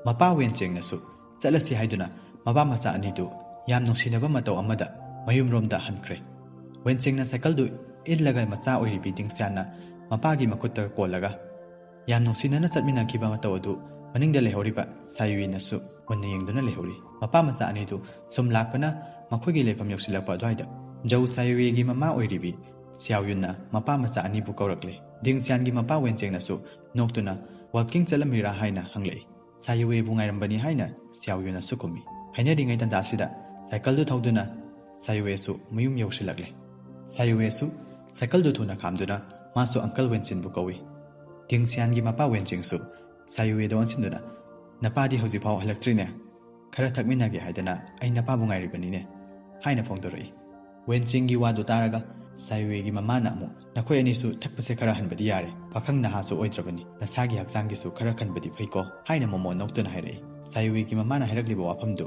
ꯃꯄꯥ ꯋꯦꯟꯆꯦꯡꯅꯁꯨ "ꯆꯠꯂꯁꯤ" ꯍꯥꯏꯗꯨꯅ ꯃꯄꯥ ꯃꯆꯥ ꯑꯅꯤꯗꯨ ꯌꯥꯝ ꯅꯨꯡꯁꯤꯅꯕ ꯃꯇꯧ ꯑꯃꯗ ꯃꯌꯨꯝꯔꯣꯝꯗ ꯍꯟꯈ꯭ꯔꯦ꯫ ꯋꯦꯟꯆꯦꯡꯅ ꯁꯥꯏꯀꯜꯗꯨ ꯏꯜꯂꯒ ꯃꯆꯥ ꯑꯣꯏꯔꯤꯕꯤ ꯗꯤꯡꯁꯤꯌꯥꯟꯅ ꯃꯄꯥꯒꯤ ꯃꯈꯨꯠꯇ ꯀꯣꯜꯂꯒ ꯌꯥꯝ ꯅꯨꯡꯁꯤꯅꯅ ꯆꯠꯃꯤꯟꯅꯈꯤꯕ ꯃꯇꯧ ꯑꯗꯨ ꯃꯅꯤꯡꯗ ꯂꯩꯍꯧꯔꯤꯕ ꯁꯥꯏꯌꯨꯏꯅꯁꯨ ꯃꯨꯟꯅ ꯌꯦꯡꯗꯨꯅ ꯂꯩꯍꯧꯔꯤ꯫ ꯃꯄꯥ ꯃꯆꯥ ꯑꯅꯤꯗꯨ ꯁꯨꯝ ꯂꯥꯛꯄꯅ ꯃꯈꯣꯏꯒꯤ ꯂꯩꯐꯝ ꯌꯧꯁꯤꯜꯂꯛꯄ ꯑꯗꯨꯋꯥꯏꯗ ꯖꯧ ꯁꯥꯏꯋꯦꯒꯤ ꯃꯃꯥ ꯑꯣꯏꯔꯤꯕꯤ ꯁꯤꯌꯥꯎ ꯌꯨꯟꯅ ꯃꯄꯥ ꯃꯆꯥ ꯑꯅꯤꯕꯨ ꯀꯧꯔꯛꯂꯦ꯫ ꯗꯤꯡ ꯁꯤꯌꯥꯟꯒꯤ ꯃꯄꯥ ꯋꯦꯟꯆꯦꯡꯅꯁꯨ ꯅꯣꯛꯇꯨꯅ "ꯋꯥꯜꯀꯤꯡ ꯆꯠꯂꯝꯃꯤꯔꯥ?" ꯍꯥꯏꯅ ꯍꯪꯂꯛꯏ꯫ ꯁꯥꯏꯋꯦꯕꯨ ꯉꯥꯏꯔꯝꯕꯅꯤ ꯍꯥꯏꯅ ꯁꯤꯌꯥꯎ ꯌꯨꯟꯅꯁꯨ ꯈꯨꯝꯃꯤ꯫ ꯍꯥꯏꯅꯔꯤꯉꯩ ꯇꯥꯟꯖꯥꯁꯤꯗ ꯁꯥꯏꯀꯜꯗꯨ ꯊꯧꯗꯨꯅ ꯁꯥꯏꯋꯦꯁꯨ ꯃꯌꯨꯝ ꯌꯧꯁꯤꯜꯂꯛꯂꯦ꯫ ꯁꯥꯏꯋꯦꯁꯨ ꯁꯥꯏꯀꯜꯗꯨ ꯊꯨꯅ ꯈꯥꯝꯗꯨꯅ ꯃꯥꯁꯨ ꯑꯪꯀꯜ ꯋꯦꯟꯆꯤꯟꯕꯨ ꯀꯧꯏ꯫ ꯗꯤꯡ ꯁꯤꯌꯥꯟꯒꯤ ꯃꯄꯥ ꯋꯦꯟꯆꯤꯡꯁꯨ ꯁꯥꯏꯋꯦꯗ ꯑꯣꯟꯁꯤꯟꯗꯨꯅ, "ꯅꯄꯥꯗꯤ ꯍꯧꯖꯤꯛꯐꯥꯎ ꯍꯜꯂꯛꯇ꯭ꯔꯤꯅꯦ꯫ ꯈꯔ ꯊꯛꯃꯤꯟꯅꯒꯦ ꯍꯥꯏꯗꯅ ꯑꯩ ꯅꯄꯥꯕꯨ ꯉꯥꯏꯔꯤꯕꯅꯤꯅꯦ" ꯍꯥꯏꯅ ꯐꯣꯡꯗꯣꯔꯛꯏ꯫ ꯋꯦꯟꯆꯤꯡꯒꯤ ꯋꯥꯗꯨ ꯇꯥꯔꯒ ꯁꯥꯏꯋꯦꯒꯤ ꯃꯃꯥꯅ ꯑꯃꯨꯛ, "ꯅꯈꯣꯏ ꯑꯅꯤꯁꯨ ꯊꯛꯄꯁꯦ ꯈꯔ ꯍꯟꯕꯗꯤ ꯌꯥꯔꯦ꯫ ꯄꯥꯈꯪ ꯅꯍꯥꯁꯨ ꯑꯣꯏꯗ꯭ꯔꯕꯅꯤ꯫ ꯅꯁꯥꯒꯤ ꯍꯛꯆꯥꯡꯒꯤꯁꯨ ꯈꯔ ꯈꯟꯕꯗꯤ ꯐꯩꯀꯣ" ꯍꯥꯏꯅ ꯃꯣꯃꯣꯟ ꯅꯣꯛꯇꯨꯅ ꯍꯥꯏꯔꯛꯏ꯫ ꯁꯥꯏꯋꯦꯒꯤ ꯃꯃꯥꯅ ꯍꯥꯏꯔꯛꯂꯤꯕ ꯋꯥꯐꯝꯗꯨ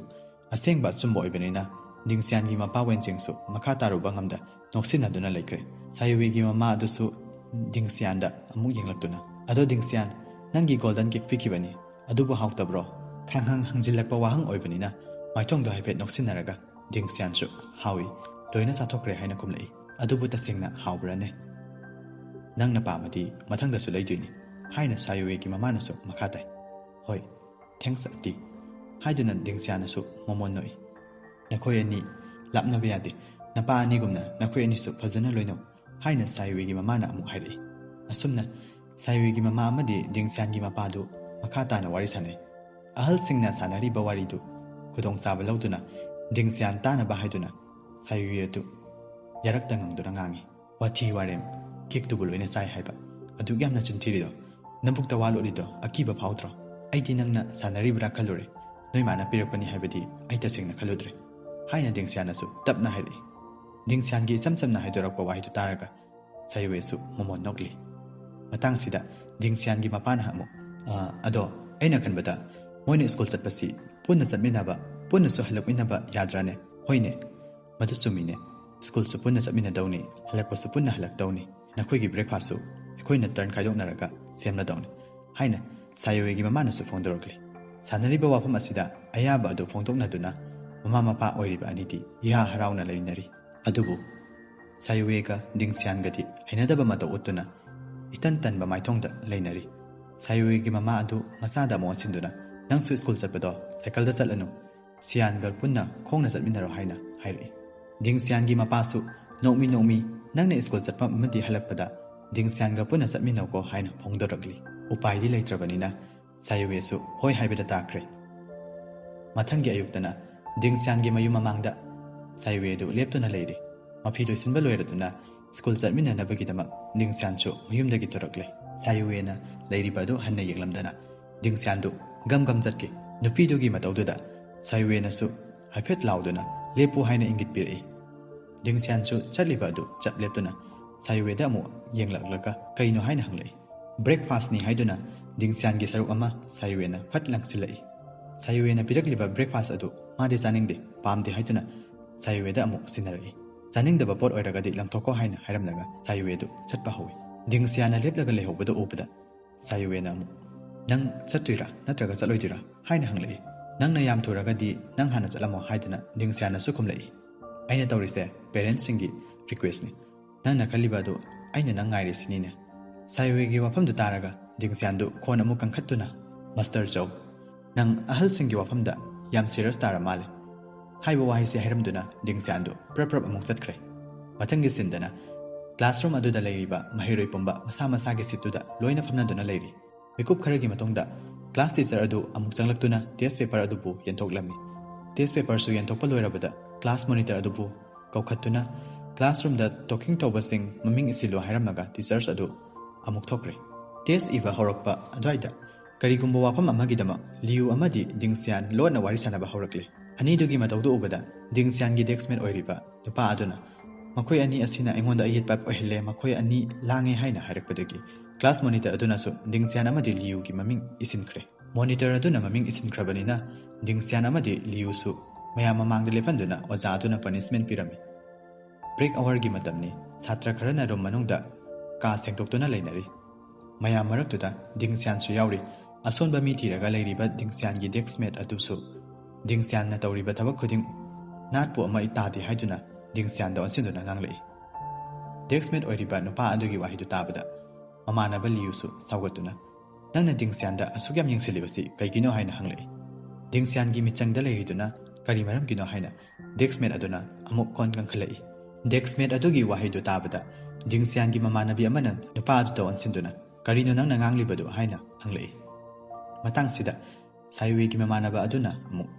ꯑꯁꯦꯡꯕ ꯑꯆꯨꯝꯕ ꯑꯣꯏꯕꯅꯤꯅ ꯗꯤꯡꯁꯤꯌꯥꯟꯒꯤ ꯃꯄꯥ ꯋꯦꯟꯆꯤꯡꯁꯨ ꯃꯈꯥ ꯇꯥꯔꯨꯕ ꯉꯝꯗ ꯅꯣꯛꯁꯤꯟꯅꯗꯨꯅ ꯂꯩꯈ꯭ꯔꯦ꯫ ꯁꯥꯏꯋꯦꯒꯤ ꯃꯃꯥ ꯑꯗꯨꯁꯨ ꯗꯤꯡꯁꯤꯌꯥꯟꯗ ꯑꯃꯨꯛ ꯌꯦꯡꯂꯛꯇꯨꯅ, "ꯑꯗꯣ ꯗꯤꯡꯁꯤꯌꯥꯟ, ꯅꯪꯒꯤ ꯒꯣꯜꯗꯟ ꯀꯦꯛ ꯄꯤꯈꯤꯕꯅꯤ, ꯑꯗꯨꯕꯨ ꯍꯥꯎꯇꯕ꯭ꯔꯣ?" ꯈꯪꯍꯪ ꯍꯪꯖꯤꯜꯂꯛꯄ ꯋꯥꯍꯪ ꯑꯣꯏꯕꯅꯤꯅ ꯃꯥꯏꯊꯣꯡꯗꯣ ꯍꯥꯏꯐꯦꯠ ꯅꯣꯛꯁꯤꯟꯅꯔꯒ ꯗꯤꯡꯁꯤꯌꯥꯟꯁꯨ, "ꯍꯥꯎꯏ, ꯂꯣꯏꯅ ꯆꯥꯊꯣꯛꯈ꯭ꯔꯦ" ꯍꯥꯏꯅ ꯈꯨꯝꯂꯛꯏ꯫ "ꯑꯗꯨꯕꯨ ꯇꯁꯦꯡꯅ ꯍꯥꯎꯕ꯭ꯔꯥꯅꯦ? ꯅꯪꯅ ꯄꯥꯝꯃꯗꯤ ꯃꯊꯪꯗꯁꯨ ꯂꯩꯗꯣꯏꯅꯤ" ꯍꯥꯏꯅ ꯁꯥꯏꯋꯦꯒꯤ ꯃꯃꯥꯅꯁꯨ ꯃꯈꯥ ꯇꯥꯏ꯫ "ꯍꯣꯏ, ꯊꯦꯡꯁ ꯑꯇꯤ" ꯍꯥꯏꯗꯨꯅ ꯗꯤꯡꯁꯤꯌꯥꯟꯅꯁꯨ ꯃꯣꯃꯣꯟ ꯅꯣꯛꯏ꯫ "ꯅꯈꯣꯏ ꯑꯅꯤ ꯂꯥꯞꯅꯕ ꯌꯥꯗꯦ꯫ ꯅꯄꯥ ꯑꯅꯤꯒꯨꯝꯅ ꯅꯈꯣꯏ ꯑꯅꯤꯁꯨ ꯐꯖꯅ ꯂꯣꯏꯅꯧ" ꯍꯥꯏꯅ ꯁꯥꯏꯋꯦꯒꯤ ꯃꯃꯥꯅ ꯑꯃꯨꯛ ꯍꯥꯏꯔꯛꯏ꯫ ꯑꯁꯨꯝꯅ ꯁꯥꯏꯋꯦꯒꯤ ꯃꯃꯥ ꯑꯃꯗꯤ ꯗꯤꯡꯁꯤꯌꯥꯟꯒꯤ ꯃꯄꯥꯗꯨ ꯃꯈꯥ ꯇꯥꯅ ꯋꯥꯔꯤ ꯁꯥꯟꯅꯩ꯫ ꯑꯍꯜꯁꯤꯡꯅ ꯁꯥꯟꯅꯔꯤꯕ ꯋꯥꯔꯤꯗꯨ ꯈꯨꯗꯣꯡꯆꯥꯕ ꯂꯧꯗꯨꯅ ꯗꯤꯡꯁꯤꯌꯥꯟ ꯇꯥꯅꯕ ꯍꯥꯏꯗꯨꯅ ꯁꯥꯏꯋꯦ ꯑꯗꯨ ꯌꯥꯔꯛꯇ ꯉꯪꯗꯨꯅ ꯉꯥꯡꯏ꯫ "ꯋꯥꯊꯤ ꯋꯥꯔꯦꯝ, ꯀꯦꯛꯇꯨꯕꯨ ꯂꯣꯏꯅ ꯆꯥꯏ ꯍꯥꯏꯕ꯫ ꯑꯗꯨꯛ ꯌꯥꯝꯅ ꯆꯤꯟꯊꯤꯔꯤꯗꯣ, ꯅꯕꯨꯛꯇ ꯋꯥ ꯂꯣꯠꯂꯤꯗꯣ ꯑꯀꯤꯕ ꯐꯥꯎꯗ꯭ꯔꯣ? ꯑꯩꯗꯤ ꯅꯪꯅ ꯁꯥꯟꯅꯔꯤꯕ꯭ꯔꯥ ꯈꯜꯂꯨꯔꯦ꯫ ꯅꯣꯏ ꯃꯥꯅ ꯄꯤꯔꯛꯄꯅꯤ ꯍꯥꯏꯕꯗꯤ ꯑꯩ ꯇꯁꯦꯡꯅ ꯈꯜꯂꯨꯗ꯭ꯔꯦ" ꯍꯥꯏꯅ ꯗꯤꯡꯁꯤꯌꯥꯟꯅꯁꯨ ꯇꯞꯅ ꯍꯥꯏꯔꯛꯏ꯫ ꯗꯤꯡꯁꯤꯌꯥꯟꯒꯤ ꯏꯆꯝ ꯆꯝꯅ ꯍꯥꯏꯗꯣꯔꯛꯄ ꯋꯥꯍꯩꯗꯨ ꯇꯥꯔꯒ ꯁꯥꯏꯋꯦꯁꯨ ꯃꯣꯃꯣꯟ ꯅꯣꯛꯂꯤ꯫ ꯃꯇꯥꯡꯁꯤꯗ ꯗꯤꯡꯁꯤꯌꯥꯟꯒꯤ ꯃꯄꯥꯅ ꯑꯃꯨꯛ, "ꯑ, ꯑꯗꯣ ꯑꯩꯅ ꯈꯟꯕꯗ ꯃꯣꯏꯅ ꯁ꯭ꯀꯨꯜ ꯆꯠꯄꯁꯤ ꯄꯨꯟꯅ ꯆꯠꯃꯤꯟꯅꯕ, ꯄꯨꯟꯅꯁꯨ ꯍꯜꯂꯛꯃꯤꯟꯅꯕ ꯌꯥꯗ꯭ꯔꯥꯅꯦ?" "ꯍꯣꯏꯅꯦ, ꯃꯗꯨ ꯆꯨꯝꯃꯤꯅꯦ꯫ ꯁ꯭ꯀꯨꯜꯁꯨ ꯄꯨꯟꯅ ꯆꯠꯃꯤꯟꯅꯗꯧꯅꯤ, ꯍꯜꯂꯛꯄꯁꯨ ꯄꯨꯟꯅ ꯍꯜꯂꯛꯇꯧꯅꯤ꯫ ꯅꯈꯣꯏꯒꯤ ꯕ꯭ꯔꯦꯛꯐꯥꯁꯁꯨ ꯑꯩꯈꯣꯏꯅ ꯇꯔꯟ ꯈꯥꯏꯗꯣꯛꯅꯔꯒ ꯁꯦꯝꯂꯗꯧꯅꯤ" ꯍꯥꯏꯅ ꯁꯥꯏꯋꯦꯒꯤ ꯃꯃꯥꯅꯁꯨ ꯐꯣꯡꯗꯣꯔꯛꯂꯤ꯫ ꯁꯥꯟꯅꯔꯤꯕ ꯋꯥꯐꯝ ꯑꯁꯤꯗ ꯑꯌꯥꯕ ꯑꯗꯨ ꯐꯣꯡꯗꯣꯛꯅꯗꯨꯅ ꯃꯃꯥ ꯃꯄꯥ ꯑꯣꯏꯔꯤꯕ ꯑꯅꯤꯗꯤ ꯏꯍꯥ ꯍꯔꯥꯎꯅ ꯂꯩꯅꯔꯤ꯫ ꯑꯗꯨꯕꯨ ꯁꯥꯏꯋꯦꯒ ꯗꯤꯡꯁꯤꯌꯥꯟꯒꯗꯤ ꯍꯩꯅꯗꯕ ꯃꯇꯧ ꯎꯠꯇꯨꯅ ꯏꯇꯟ ꯇꯟꯕ ꯃꯥꯏꯊꯣꯡꯗ ꯂꯩꯅꯔꯤ꯫ ꯁꯥꯏꯋꯦꯒꯤ ꯃꯃꯥ ꯑꯗꯨ ꯃꯆꯥꯗ ꯑꯃꯨꯛ ꯑꯣꯟꯁꯤꯟꯗꯨꯅ, "ꯅꯪꯁꯨ ꯁ꯭ꯀꯨꯜ ꯆꯠꯄꯗꯣ ꯁꯥꯏꯀꯜꯗ ꯆꯠꯂꯅꯨ, ꯁꯤꯌꯥꯟꯒ ꯄꯨꯟꯅ ꯈꯣꯡꯅ ꯆꯠꯃꯤꯟꯅꯔꯣ" ꯍꯥꯏꯅ ꯍꯥꯏꯔꯛꯏ꯫ ꯗꯤꯡꯁꯤꯌꯥꯟꯒꯤ ꯃꯄꯥꯁꯨ ꯅꯣꯛꯃꯤ ꯅꯣꯛꯃꯤ ꯅꯪꯅ ꯁ꯭ꯀꯨꯜ ꯆꯠꯐꯝ ꯑꯃꯗꯤ ꯍꯜꯂꯛꯄꯗ ꯗꯤꯡꯁꯤꯌꯥꯟꯒ ꯄꯨꯟꯅ ꯆꯠꯃꯤꯟꯅꯧꯀꯣ ꯍꯥꯏꯅ ꯐꯣꯡꯗꯣꯔꯛꯂꯤ꯫ ꯎꯄꯥꯏꯗꯤ ꯂꯩꯇ꯭ꯔꯕꯅꯤꯅ ꯁꯥꯏꯋꯦꯁꯨ ꯍꯣꯏ ꯍꯥꯏꯕꯗ ꯇꯥꯈ꯭ꯔꯦ꯫ ꯃꯊꯪꯒꯤ ꯑꯌꯨꯛꯇꯅ ꯗꯤꯡꯁꯤꯌꯥꯟꯒꯤ ꯃꯌꯨꯝ ꯃꯃꯥꯡꯗ ꯁꯥꯏꯋꯦꯗꯨ ꯂꯦꯞꯇꯨꯅ ꯂꯩꯔꯤ꯫ ꯃꯐꯤ ꯂꯣꯏꯁꯤꯟꯕ ꯂꯣꯏꯔꯗꯨꯅ ꯁ꯭ꯀꯨꯜ ꯆꯠꯃꯤꯟꯅꯅꯕꯒꯤꯗꯃꯛ ꯗꯤꯡꯁꯤꯌꯥꯟꯁꯨ ꯃꯌꯨꯝꯗꯒꯤ ꯊꯣꯔꯛꯂꯦ꯫ ꯁꯥꯏꯋꯦꯅ ꯂꯩꯔꯤꯕ ꯑꯗꯨ ꯍꯟꯅ ꯌꯦꯡꯂꯝꯗꯅ ꯗꯤꯡꯁꯤꯌꯥꯟꯗꯨ ꯒꯝ ꯒꯝ ꯆꯠꯈꯤ꯫ ꯅꯨꯄꯤꯗꯨꯒꯤ ꯃꯇꯧꯗꯨꯗ ꯁꯥꯏꯋꯦꯅꯁꯨ ꯍꯥꯏꯐꯦꯠ ꯂꯥꯎꯗꯨꯅ "ꯂꯦꯞꯄꯨ" ꯍꯥꯏꯅ ꯏꯪꯒꯤꯠ ꯄꯤꯔꯛꯏ꯫ ꯗꯤꯡꯁꯤꯌꯥꯟꯁꯨ ꯆꯠꯂꯤꯕ ꯑꯗꯨ ꯆꯞ ꯂꯦꯞꯇꯨꯅ ꯁꯥꯏꯋꯦꯗ ꯑꯃꯨꯛ ꯌꯦꯡꯂꯛꯂꯒ "ꯀꯩꯅꯣ?" ꯍꯥꯏꯅ ꯍꯪꯂꯛꯏ꯫ "ꯕ꯭ꯔꯦꯛꯐꯥꯁ꯭ꯠꯅꯤ" ꯍꯥꯏꯗꯨꯅ ꯗꯤꯡꯁꯤꯌꯥꯟꯒꯤ ꯁꯔꯨꯛ ꯑꯃ ꯁꯥꯏꯋꯦꯅ ꯐꯠ ꯂꯪꯁꯤꯜꯂꯛꯏ꯫ ꯁꯥꯏꯋꯦꯅ ꯄꯤꯔꯛꯂꯤꯕ ꯕ꯭ꯔꯦꯛꯐꯥꯁ꯭ꯠ ꯑꯗꯨ ꯃꯥꯗꯤ ꯆꯥꯅꯤꯡꯗꯦ, ꯄꯥꯝꯗꯦ ꯍꯥꯏꯗꯨꯅ ꯁꯥꯏꯋꯦꯗ ꯑꯃꯨꯛ ꯁꯤꯟꯅꯔꯛꯏ꯫ ꯆꯥꯅꯤꯡꯗꯕ ꯄꯣꯠ ꯑꯣꯏꯔꯒꯗꯤ ꯂꯪꯊꯣꯛꯈꯣ ꯍꯥꯏꯅ ꯍꯥꯏꯔꯝꯂꯒ ꯁꯥꯏꯋꯦꯗꯨ ꯆꯠꯄ ꯍꯧꯏ꯫ ꯗꯤꯡꯁꯤꯌꯥꯟꯅ ꯂꯦꯞꯂꯒ ꯂꯩꯍꯧꯕꯗꯨ ꯎꯕꯗ ꯁꯥꯏꯋꯦꯅ ꯑꯃꯨꯛ "ꯅꯪ ꯆꯠꯇꯣꯏꯔꯥ ꯅꯠꯇ꯭ꯔꯒ ꯆꯠꯂꯣꯏꯗꯣꯏꯔꯥ?" ꯍꯥꯏꯅ ꯍꯪꯂꯛꯏ꯫ "ꯅꯪꯅ ꯌꯥꯝ ꯊꯨꯔꯒꯗꯤ ꯅꯪ ꯍꯥꯟꯅ ꯆꯠꯂꯝꯃꯣ" ꯍꯥꯏꯗꯨꯅ ꯗꯤꯡꯁꯤꯌꯥꯟꯅꯁꯨ ꯈꯨꯝꯂꯛꯏ꯫ "ꯑꯩꯅ ꯇꯧꯔꯤꯁꯦ ꯄꯦꯔꯦꯟꯠꯁꯁꯤꯡꯒꯤ ꯔꯤꯀ꯭ꯋꯦꯁ꯭ꯠꯅꯤ꯫ ꯅꯪꯅ ꯈꯜꯂꯤꯕ ꯑꯗꯨ ꯑꯩꯅ ꯅꯪ ꯉꯥꯏꯔꯤꯁꯤꯅꯤꯅꯦ꯫" ꯁꯥꯏꯋꯦꯒꯤ ꯋꯥꯐꯝꯗꯨ ꯇꯥꯔꯒ ꯗꯤꯡꯁꯤꯌꯥꯟꯗꯨ ꯈꯣꯟ ꯑꯃꯨꯛ ꯀꯟꯈꯠꯇꯨꯅ, "ꯃꯥꯁꯇꯔ ꯆꯧ, ꯅꯪ ꯑꯍꯜꯁꯤꯡꯒꯤ ꯋꯥꯐꯝꯗ ꯌꯥꯝ ꯁꯤꯔꯤꯌꯁ ꯇꯥꯔ ꯃꯥꯜꯂꯦ" ꯍꯥꯏꯕ ꯋꯥꯍꯩꯁꯦ ꯍꯥꯏꯔꯝꯗꯨꯅ ꯗꯤꯡꯁꯤꯌꯥꯟꯗꯨ ꯄ꯭ꯔꯞ ꯄ꯭ꯔꯞ ꯑꯃꯨꯛ ꯆꯠꯈ꯭ꯔꯦ꯫ ꯃꯊꯪꯒꯤ ꯁꯤꯟꯗꯅ ꯀ꯭ꯂꯥꯁꯔꯨꯝ ꯑꯗꯨꯗ ꯂꯩꯔꯤꯕ ꯃꯍꯩꯔꯣꯏ ꯄꯨꯝꯕ ꯃꯁꯥ ꯃꯁꯥꯒꯤ ꯁꯤꯠꯇꯨꯗ ꯂꯣꯏꯅ ꯐꯝꯅꯗꯨꯅ ꯂꯩꯔꯤ꯫ ꯃꯤꯀꯨꯞ ꯈꯔꯒꯤ ꯃꯇꯨꯡꯗ ꯀ꯭ꯂꯥꯁ ꯇꯤꯆꯔ ꯑꯗꯨ ꯑꯃꯨꯛ ꯆꯪꯂꯛꯇꯨꯅ ꯇꯦꯁ꯭ꯠ ꯄꯦꯄꯔ ꯑꯗꯨꯕꯨ ꯌꯦꯟꯊꯣꯛꯂꯝꯃꯤ꯫ ꯇꯦꯁ꯭ꯠ ꯄꯦꯄꯔꯁꯨ ꯌꯦꯟꯊꯣꯛꯄ ꯂꯣꯏꯔꯕꯗ ꯀ꯭ꯂꯥꯁ ꯃꯣꯅꯤꯇꯔ ꯑꯗꯨꯕꯨ ꯀꯧꯈꯠꯇꯨꯅ ꯀ꯭ꯂꯥꯁꯔꯨꯝꯗ ꯇꯣꯀꯤꯡ ꯇꯧꯕꯁꯤꯡ ꯃꯃꯤꯡ ꯏꯁꯤꯜꯂꯨ ꯍꯥꯏꯔꯝꯂꯒ ꯇꯤꯆꯔꯁ ꯑꯗꯨ ꯑꯃꯨꯛ ꯊꯣꯛꯈ꯭ꯔꯦ꯫ ꯇꯦꯁ꯭ꯠ ꯏꯕ ꯍꯧꯔꯛꯄ ꯑꯗꯨꯋꯥꯏꯗ ꯀꯔꯤꯒꯨꯝꯕ ꯋꯥꯐꯝ ꯑꯃꯒꯤꯗꯃꯛ ꯂꯤꯌꯨ ꯑꯃꯗꯤ ꯗꯤꯡꯁꯤꯌꯥꯟ ꯂꯣꯟꯅ ꯋꯥꯔꯤ ꯁꯥꯅꯕ ꯍꯧꯔꯛꯂꯦ꯫ ꯑꯅꯤꯗꯨꯒꯤ ꯃꯇꯧꯗꯨ ꯎꯕꯗ ꯗꯤꯡꯁꯤꯌꯥꯟꯒꯤ ꯗꯦꯁ꯭ꯛꯃꯦꯠ ꯑꯣꯏꯔꯤꯕ ꯅꯨꯄꯥ ꯑꯗꯨꯅ "ꯃꯈꯣꯏ ꯑꯅꯤ ꯑꯁꯤꯅ ꯑꯩꯉꯣꯟꯗ ꯑꯌꯦꯠꯄ ꯑꯣꯏꯍꯜꯂꯦ, ꯃꯈꯣꯏ ꯑꯅꯤ ꯂꯥꯡꯉꯦ" ꯍꯥꯏꯅ ꯍꯥꯏꯔꯛꯄꯗꯒꯤ ꯀ꯭ꯂꯥꯁ ꯃꯣꯅꯤꯇꯔ ꯑꯗꯨꯅꯁꯨ ꯗꯤꯡꯁꯤꯌꯥꯟ ꯑꯃꯗꯤ ꯂꯤꯌꯨꯒꯤ ꯃꯃꯤꯡ ꯏꯁꯤꯟꯈ꯭ꯔꯦ꯫ ꯃꯣꯅꯤꯇꯔ ꯑꯗꯨꯅ ꯃꯃꯤꯡ ꯏꯁꯤꯟꯈ꯭ꯔꯕꯅꯤꯅ ꯗꯤꯡꯁꯤꯌꯥꯟ ꯑꯃꯗꯤ ꯂꯤꯌꯨꯁꯨ ꯃꯌꯥꯝ ꯃꯃꯥꯡꯗ ꯂꯦꯞꯍꯟꯗꯨꯅ ꯑꯣꯖꯥ ꯑꯗꯨꯅ ꯄꯅꯤꯁꯃꯦꯟꯠ ꯄꯤꯔꯝꯃꯤ꯫ ꯕ꯭ꯔꯦꯛ ꯑꯋꯥꯔꯒꯤ ꯃꯇꯝꯅꯤ꯫ ꯁꯥꯇ꯭ꯔ ꯈꯔꯅ ꯔꯨꯝ ꯃꯅꯨꯡꯗ ꯀꯥ ꯁꯦꯡꯗꯣꯛꯇꯨꯅ ꯂꯩꯅꯔꯤ꯫ ꯃꯌꯥꯝ ꯃꯔꯛꯇꯨꯗ ꯗꯤꯡꯁꯤꯌꯥꯟꯁꯨ ꯌꯥꯎꯔꯤ꯫ ꯑꯁꯣꯟꯕ ꯃꯤ ꯊꯤꯔꯒ ꯂꯩꯔꯤꯕ ꯗꯤꯡꯁꯤꯌꯥꯟꯒꯤ ꯗꯦꯁ꯭ꯛꯃꯦꯠ ꯑꯗꯨꯁꯨ ꯗꯤꯡꯁꯤꯌꯥꯟꯅ ꯇꯧꯔꯤꯕ ꯊꯕꯛ ꯈꯨꯗꯤꯡ ꯅꯥꯠꯄꯨ ꯑꯃ ꯇꯥꯗꯦ ꯍꯥꯏꯗꯨꯅ ꯗꯤꯡꯁꯤꯌꯥꯟꯗ ꯑꯣꯟꯁꯤꯟꯗꯨꯅ ꯉꯥꯡꯂꯛꯏ꯫ ꯗꯦꯁ꯭ꯛꯃꯦꯠ ꯑꯣꯏꯔꯤꯕ ꯅꯨꯄꯥ ꯑꯗꯨꯒꯤ ꯋꯥꯍꯩꯗꯨ ꯇꯥꯕꯗ ꯃꯃꯥꯟꯅꯕ ꯂꯤꯌꯨꯁꯨ ꯁꯥꯎꯒꯠꯇꯨꯅ "ꯅꯪꯅ ꯗꯤꯡꯁꯤꯌꯥꯟꯗ ꯑꯁꯨꯛ ꯌꯥꯝ ꯌꯦꯡꯁꯤꯜꯂꯤꯕꯁꯤ ꯀꯩꯒꯤꯅꯣ?" ꯍꯥꯏꯅ ꯍꯪꯂꯛꯏ꯫ ꯗꯤꯡꯁꯤꯌꯥꯟꯒꯤ ꯃꯤꯠꯆꯪꯗ ꯂꯩꯔꯤꯗꯨꯅ "ꯀꯔꯤ ꯃꯔꯝꯒꯤꯅꯣ?" ꯍꯥꯏꯅ ꯗꯦꯛꯁꯃꯦꯠ ꯑꯗꯨꯅ ꯑꯃꯨꯛ ꯀꯣꯟ ꯀꯟꯈꯠꯂꯛꯏ꯫ ꯗꯦꯛꯁꯃꯦꯠ ꯑꯗꯨꯒꯤ ꯋꯥꯍꯩꯗꯨ ꯇꯥꯕꯗ ꯗꯤꯡꯁꯤꯌꯥꯟꯒꯤ ꯃꯃꯥꯟꯅꯕꯤ ꯑꯃꯅ ꯅꯨꯄꯥ ꯑꯗꯨꯗ ꯑꯣꯟꯁꯤꯟꯗꯨꯅ, "ꯀꯔꯤꯅꯣ ꯅꯪꯅ ꯉꯥꯡꯂꯤꯕꯗꯨ?" ꯍꯥꯏꯅ ꯍꯪꯂꯛꯏ꯫ ꯃꯇꯥꯡꯁꯤꯗ ꯁꯥꯏꯋꯦꯒꯤ ꯃꯃꯥꯟꯅꯕ ꯑꯗꯨꯅ ꯑꯃꯨꯛ,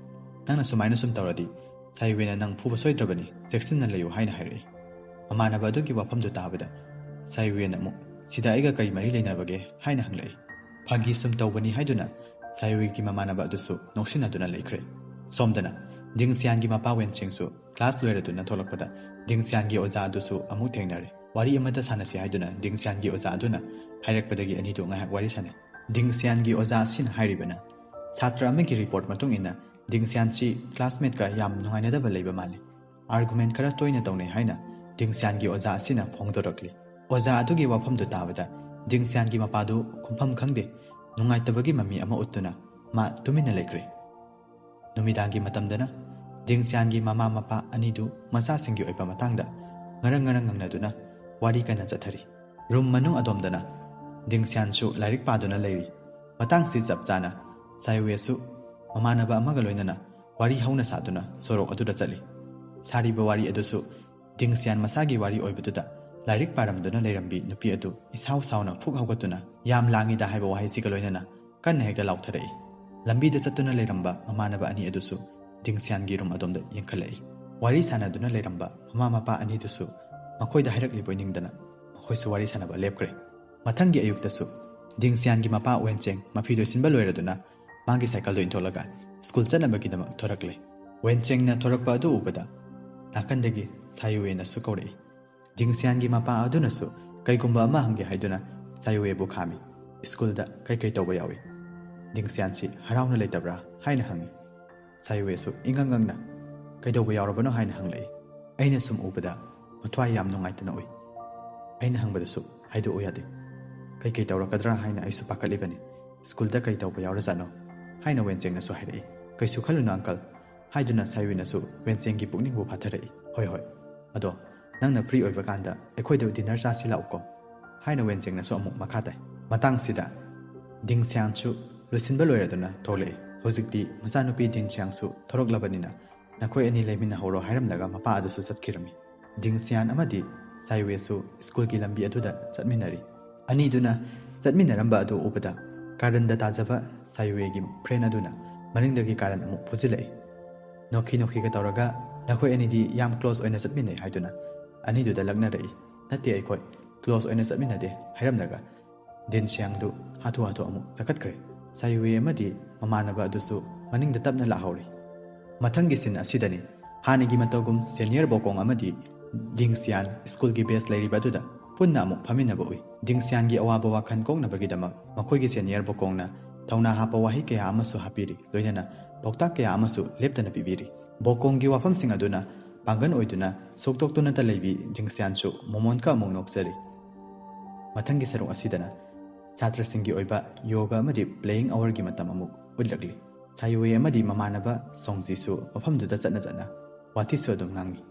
"ꯅꯪꯅ ꯁꯨꯃꯥꯏꯅ ꯁꯨꯝ ꯇꯧꯔꯗꯤ ꯁꯥꯏꯋꯦꯅ ꯅꯪ ꯐꯨꯕ ꯁꯣꯏꯗ꯭ꯔꯕꯅꯤ, ꯆꯦꯛꯁꯤꯟꯅ ꯂꯩꯌꯨ" ꯍꯥꯏꯅ ꯍꯥꯏꯔꯛꯏ꯫ ꯃꯃꯥꯟꯅꯕ ꯑꯗꯨꯒꯤ ꯋꯥꯐꯝꯗꯨ ꯇꯥꯕꯗ ꯁꯥꯏꯋꯦꯅ ꯑꯃꯨꯛ, "ꯁꯤꯗ ꯑꯩꯒ ꯀꯔꯤ ꯃꯔꯤ ꯂꯩꯅꯕꯒꯦ?" ꯍꯥꯏꯅ ꯍꯪꯂꯛꯏ꯫ ꯐꯥꯒꯤ ꯁꯨꯝ ꯇꯧꯕꯅꯤ ꯍꯥꯏꯗꯨꯅ ꯁꯥꯏꯋꯦꯒꯤ ꯃꯃꯥꯟꯅꯕ ꯑꯗꯨꯁꯨ ꯅꯣꯛꯁꯤꯟꯅꯗꯨꯅ ꯂꯩꯈ꯭ꯔꯦ꯫ ꯁꯣꯝꯗꯅ ꯗꯤꯡꯁꯤꯌꯥꯟꯒꯤ ꯃꯄꯥ ꯋꯦꯟꯆꯦꯡꯁꯨ ꯀ꯭ꯂꯥꯁ ꯂꯣꯏꯔꯗꯨꯅ ꯊꯣꯛꯂꯛꯄꯗ ꯗꯤꯡꯁꯤꯌꯥꯟꯒꯤ ꯑꯣꯖꯥ ꯑꯗꯨꯁꯨ ꯑꯃꯨꯛ ꯊꯦꯡꯅꯔꯦ꯫ ꯋꯥꯔꯤ ꯑꯃꯇ ꯁꯥꯟꯅꯁꯤ ꯍꯥꯏꯗꯨꯅ ꯗꯤꯡꯁꯤꯌꯥꯟꯒꯤ ꯑꯣꯖꯥ ꯑꯗꯨꯅ ꯍꯥꯏꯔꯛꯄꯗꯒꯤ ꯑꯅꯤꯗꯨ ꯉꯥꯏꯍꯥꯛ ꯋꯥꯔꯤ ꯁꯥꯟꯅꯩ꯫ ꯗꯤꯡꯁꯤꯌꯥꯟꯒꯤ ꯑꯣꯖꯥ ꯑꯁꯤꯅ ꯍꯥꯏꯔꯤꯕꯅ, ꯁꯥꯇ꯭ꯔ ꯑꯃꯒꯤ ꯔꯤꯄꯣꯔꯠ ꯃꯇꯨꯡ ꯏꯟꯅ ꯗꯤꯡꯁꯤꯌꯥꯟꯁꯤ ꯀ꯭ꯂꯥꯁꯃꯦꯠꯀ ꯌꯥꯝ ꯅꯨꯡꯉꯥꯏꯅꯗꯕ ꯂꯩꯕ ꯃꯥꯜꯂꯤ꯫ ꯑꯥꯔꯒꯨꯃꯦꯟ ꯈꯔ ꯇꯣꯏꯅ ꯇꯧꯅꯩ ꯍꯥꯏꯅ ꯗꯤꯡꯁꯤꯌꯥꯟꯒꯤ ꯑꯣꯖꯥ ꯑꯁꯤꯅ ꯐꯣꯡꯗꯣꯔꯛꯂꯤ꯫ ꯑꯣꯖꯥ ꯑꯗꯨꯒꯤ ꯋꯥꯐꯝꯗꯨ ꯇꯥꯕꯗ ꯗꯤꯡꯁꯤꯌꯥꯟꯒꯤ ꯃꯄꯥꯗꯨ ꯈꯨꯝꯐꯝ ꯈꯪꯗꯦ, ꯅꯨꯡꯉꯥꯏꯇꯕꯒꯤ ꯃꯃꯤ ꯑꯃ ꯎꯠꯇꯨꯅ ꯃꯥ ꯇꯨꯃꯤꯟꯅ ꯂꯩꯈ꯭ꯔꯦ꯫ ꯅꯨꯃꯤꯗꯥꯡꯒꯤ ꯃꯇꯝꯗꯅ ꯗꯤꯡꯁꯤꯌꯥꯟꯒꯤ ꯃꯃꯥ ꯃꯄꯥ ꯑꯅꯤꯗꯨ ꯃꯆꯥꯁꯤꯡꯒꯤ ꯑꯣꯏꯕ ꯃꯇꯥꯡꯗ ꯉꯔꯪ ꯉꯔꯪ ꯉꯪꯅꯗꯨꯅ ꯋꯥꯔꯤ ꯀꯟꯅ ꯆꯠꯊꯔꯤ꯫ ꯔꯨꯝ ꯃꯅꯨꯡ ꯑꯗꯣꯝꯗꯅ ꯗꯤꯡꯁꯤꯌꯥꯟꯁꯨ ꯂꯥꯏꯔꯤꯛ ꯄꯥꯗꯨꯅ ꯂꯩꯔꯤ꯫ ꯃꯇꯥꯡꯁꯤ ꯆꯞ ꯆꯥꯅ ꯁꯥꯏꯋꯦꯁꯨ ꯃꯃꯥꯟꯅꯕ ꯑꯃꯒ ꯂꯣꯏꯅꯅ ꯋꯥꯔꯤ ꯍꯧꯅ ꯁꯥꯗꯨꯅ ꯁꯣꯔꯣꯛ ꯑꯗꯨꯗ ꯆꯠꯂꯤ꯫ ꯁꯥꯔꯤꯕ ꯋꯥꯔꯤ ꯑꯗꯨꯁꯨ ꯗꯤꯡꯁꯤꯌꯥꯟ ꯃꯁꯥꯒꯤ ꯋꯥꯔꯤ ꯑꯣꯏꯕꯗꯨꯗ ꯂꯥꯏꯔꯤꯛ ꯄꯥꯔꯝꯗꯨꯅ ꯂꯩꯔꯝꯕꯤ ꯅꯨꯄꯤ ꯑꯗꯨ ꯏꯁꯥꯎ ꯁꯥꯎꯅ ꯐꯨꯛ ꯍꯧꯒꯠꯇꯨꯅ "ꯌꯥꯝ ꯂꯥꯡꯉꯤꯗ" ꯍꯥꯏꯕ ꯋꯥꯍꯩꯁꯤꯒ ꯂꯣꯏꯅꯅ ꯀꯟꯅ ꯍꯦꯛꯇ ꯂꯥꯎꯊꯔꯛꯏ꯫ ꯂꯝꯕꯤꯗ ꯆꯠꯇꯨꯅ ꯂꯩꯔꯝꯕ ꯃꯃꯥꯟꯅꯕ ꯑꯅꯤ ꯑꯗꯨꯁꯨ ꯗꯤꯡꯁꯤꯌꯥꯟꯒꯤ ꯔꯨꯝ ꯑꯗꯣꯝꯗ ꯌꯦꯡꯈꯠꯂꯛꯏ꯫ ꯋꯥꯔꯤ ꯁꯥꯟꯅꯗꯨꯅ ꯂꯩꯔꯝꯕ ꯃꯃꯥ ꯃꯄꯥ ꯑꯅꯤꯗꯨꯁꯨ ꯃꯈꯣꯏꯗ ꯍꯥꯏꯔꯛꯂꯤꯕꯣꯏ ꯅꯤꯡꯗꯅ ꯃꯈꯣꯏꯁꯨ ꯋꯥꯔꯤ ꯁꯥꯟꯅꯕ ꯂꯦꯞꯈ꯭ꯔꯦ꯫ ꯃꯊꯪꯒꯤ ꯑꯌꯨꯛꯇꯁꯨ ꯗꯤꯡꯁꯤꯌꯥꯟꯒꯤ ꯃꯄꯥ ꯋꯦꯟꯆꯦꯡ ꯃꯐꯤ ꯂꯣꯏꯁꯤꯟꯕ ꯂꯣꯏꯔꯗꯨꯅ ꯃꯥꯒꯤ ꯁꯥꯏꯀꯜꯗꯨ ꯏꯟꯊꯣꯛꯂꯒ ꯁ꯭ꯀꯨꯜ ꯆꯠꯅꯕꯒꯤꯗꯃꯛ ꯊꯣꯔꯛꯂꯦ꯫ ꯋꯦꯟꯆꯦꯡꯅ ꯊꯣꯔꯛꯄ ꯑꯗꯨ ꯎꯕꯗ ꯅꯥꯀꯟꯗꯒꯤ ꯁꯥꯏꯋꯦꯅꯁꯨ ꯀꯧꯔꯛꯏ꯫ ꯗꯤꯡꯁꯤꯌꯥꯟꯒꯤ ꯃꯄꯥ ꯑꯗꯨꯅꯁꯨ ꯀꯩꯒꯨꯝꯕ ꯑꯃ ꯍꯪꯒꯦ ꯍꯥꯏꯗꯨꯅ ꯁꯥꯏꯋꯦꯕꯨ ꯈꯥꯝꯃꯤ꯫ "ꯁ꯭ꯀꯨꯜꯗ ꯀꯩꯀꯩ ꯇꯧꯕ ꯌꯥꯎꯏ? ꯗꯤꯡꯁꯤꯌꯥꯟꯁꯤ ꯍꯔꯥꯎꯅ ꯂꯩꯇꯕ꯭ꯔꯥ?" ꯍꯥꯏꯅ ꯍꯪꯉꯤ꯫ ꯁꯥꯏꯋꯦꯁꯨ ꯏꯉꯛ ꯉꯛꯅ "ꯀꯩꯗꯧꯕ ꯌꯥꯎꯔꯕꯅꯣ?" ꯍꯥꯏꯅ ꯍꯪꯂꯛꯏ꯫ "ꯑꯩꯅ ꯁꯨꯝ ꯎꯕꯗ ꯃꯊ꯭ꯋꯥꯏ ꯌꯥꯝ ꯅꯨꯡꯉꯥꯏꯇꯅ ꯎꯏ꯫ ꯑꯩꯅ ꯍꯪꯕꯗꯁꯨ ꯍꯥꯏꯗꯣꯛꯎ ꯌꯥꯗꯦ꯫ ꯀꯩꯀꯩ ꯇꯧꯔꯛꯀꯗ꯭ꯔꯥ ꯍꯥꯏꯅ ꯑꯩꯁꯨ ꯄꯥꯈꯠꯂꯤꯕꯅꯤ꯫ ꯁ꯭ꯀꯨꯜꯗ ꯀꯩ ꯇꯧꯕ ꯌꯥꯎꯔꯖꯥꯠꯅꯣ?" ꯍꯥꯏꯅ ꯋꯦꯟꯆꯦꯡꯅꯁꯨ ꯍꯥꯏꯔꯛꯏ꯫ "ꯀꯩꯁꯨ ꯈꯜꯂꯨꯅꯨ ꯑꯪꯀꯜ" ꯍꯥꯏꯗꯨꯅ ꯁꯥꯏꯋꯦꯅꯁꯨ ꯋꯦꯟꯆꯦꯡꯒꯤ ꯄꯨꯛꯅꯤꯡꯕꯨ ꯐꯥꯊꯔꯛꯏ꯫ "ꯍꯣꯏ ꯍꯣꯏ, ꯑꯗꯣ ꯅꯪꯅ ꯐ꯭ꯔꯤ ꯑꯣꯏꯕ ꯀꯥꯟꯗ ꯑꯩꯈꯣꯏꯗ ꯗꯤꯟꯅꯔ ꯆꯥꯁꯤ ꯂꯥꯛꯎꯀꯣ" ꯍꯥꯏꯅ ꯋꯦꯟꯆꯦꯡꯅꯁꯨ ꯑꯃꯨꯛ ꯃꯈꯥ ꯇꯥꯏ꯫ ꯃꯇꯥꯡꯁꯤꯗ ꯗꯤꯡꯁꯤꯌꯥꯟꯁꯨ ꯂꯣꯏꯁꯤꯟꯕ ꯂꯣꯏꯔꯗꯨꯅ ꯊꯣꯛꯂꯛꯏ꯫ ꯍꯧꯖꯤꯛꯇꯤ ꯃꯆꯥꯅꯨꯄꯤ ꯗꯤꯡꯁꯤꯌꯥꯟꯁꯨ ꯊꯣꯔꯛꯂꯕꯅꯤꯅ ꯅꯈꯣꯏ ꯑꯅꯤ ꯂꯩꯃꯤꯟꯅꯍꯧꯔꯣ ꯍꯥꯏꯔꯝꯂꯒ ꯃꯄꯥ ꯑꯗꯨꯁꯨ ꯆꯠꯈꯤꯔꯝꯃꯤ꯫ ꯗꯤꯡꯁꯤꯌꯥꯟ ꯑꯃꯗꯤ ꯁꯥꯏꯋꯦꯁꯨ ꯁ꯭ꯀꯨꯜꯒꯤ ꯂꯝꯕꯤ ꯑꯗꯨꯗ ꯆꯠꯃꯤꯟꯅꯔꯤ꯫ ꯑꯅꯤꯗꯨꯅ ꯆꯠꯃꯤꯟꯅꯔꯝꯕ ꯑꯗꯨ ꯎꯕꯗ ꯀꯥꯔꯟꯗ ꯇꯥꯖꯕ ꯁꯥꯏꯋꯦꯒꯤ ꯐ꯭ꯔꯦꯟ ꯑꯗꯨꯅ ꯃꯅꯤꯡꯗꯒꯤ ꯀꯥꯔꯟ ꯑꯃꯨꯛ ꯐꯨꯖꯤꯜꯂꯛꯏ꯫ ꯅꯣꯛꯈꯤ ꯅꯣꯛꯈꯤꯒ ꯇꯧꯔꯒ ꯅꯈꯣꯏ ꯑꯅꯤꯗꯤ ꯌꯥꯝ ꯀ꯭ꯂꯣꯁ ꯑꯣꯏꯅ ꯆꯠꯃꯤꯟꯅꯩ ꯍꯥꯏꯗꯨꯅ ꯑꯅꯤꯗꯨꯗ ꯂꯛꯅꯔꯛꯏ꯫ ꯅꯠꯇꯦ, ꯑꯩꯈꯣꯏ ꯀ꯭ꯂꯣꯁ ꯑꯣꯏꯅ ꯆꯠꯃꯤꯟꯅꯗꯦ ꯍꯥꯏꯔꯝꯂꯒ ꯗꯤꯡꯁꯤꯌꯥꯟꯗꯨ ꯍꯥꯊꯨ ꯍꯥꯊꯨ ꯑꯃꯨꯛ ꯆꯈꯠꯈ꯭ꯔꯦ꯫ ꯁꯥꯏꯋꯦ ꯑꯃꯗꯤ ꯃꯃꯥꯟꯅꯕ ꯑꯗꯨꯁꯨ ꯃꯅꯤꯡꯗ ꯇꯞꯅ ꯂꯥꯛꯍꯧꯔꯤ꯫ ꯃꯊꯪꯒꯤ ꯁꯤꯟ ꯑꯁꯤꯗꯅꯤ꯫ ꯍꯥꯟꯅꯒꯤ ꯃꯇꯧꯒꯨꯝ ꯁꯦꯅꯤꯌꯔ ꯕꯣꯀꯣꯡ ꯑꯃꯗꯤ ꯗꯤꯡꯁꯤꯌꯥꯟ ꯁ꯭ꯀꯨꯜꯒꯤ ꯕꯦꯁ ꯂꯩꯔꯤꯕ ꯑꯗꯨꯗ ꯄꯨꯟꯅ ꯑꯃꯨꯛ ꯐꯝꯃꯤꯟꯅꯕ ꯎꯏ꯫ ꯗꯤꯡꯁꯤꯌꯥꯟꯒꯤ ꯑꯋꯥꯕ ꯋꯥꯈꯜ ꯀꯣꯛꯅꯕꯒꯤꯗꯃꯛ ꯃꯈꯣꯏꯒꯤ ꯁꯦꯅꯤꯌꯔ ꯕꯣꯀꯣꯡꯅ ꯊꯧꯅꯥ ꯍꯥꯞꯄ ꯋꯥꯍꯩ ꯀꯌꯥ ꯑꯃꯁꯨ ꯍꯥꯞꯄꯤꯔꯤ, ꯂꯣꯏꯅꯅ ꯄꯥꯎꯇꯥꯛ ꯀꯌꯥ ꯑꯃꯁꯨ ꯂꯦꯞꯇꯅ ꯄꯤꯕꯤꯔꯤ꯫ ꯕꯣꯀꯣꯡꯒꯤ ꯋꯥꯐꯝꯁꯤꯡ ꯑꯗꯨꯅ ꯄꯥꯡꯒꯜ ꯑꯣꯏꯗꯨꯅ ꯁꯣꯛꯇꯣꯛꯇꯨꯅꯇ ꯂꯩꯕꯤ ꯗꯤꯡꯁꯤꯌꯥꯟꯁꯨ ꯃꯣꯃꯣꯟꯀ ꯑꯃꯨꯛ ꯅꯣꯛꯆꯔꯤ꯫ ꯃꯊꯪꯒꯤ ꯁꯔꯨꯛ ꯑꯁꯤꯗꯅ ꯁꯥꯇ꯭ꯔꯁꯤꯡꯒꯤ ꯑꯣꯏꯕ ꯌꯣꯒ ꯑꯃꯗꯤ ꯄ꯭ꯂꯦꯌꯤꯡ ꯑꯋꯥꯔꯒꯤ ꯃꯇꯝ ꯑꯃꯨꯛ ꯎꯠꯂꯛꯂꯤ꯫ ꯁꯥꯏꯋꯦ ꯑꯃꯗꯤ ꯃꯃꯥꯟꯅꯕ ꯁꯣꯡꯖꯤꯁꯨ ꯃꯐꯝꯗꯨꯗ ꯆꯠꯅ ꯆꯠꯅ ꯋꯥꯊꯤꯁꯨ ꯑꯗꯨꯝ ꯉꯥꯡꯉꯤ꯫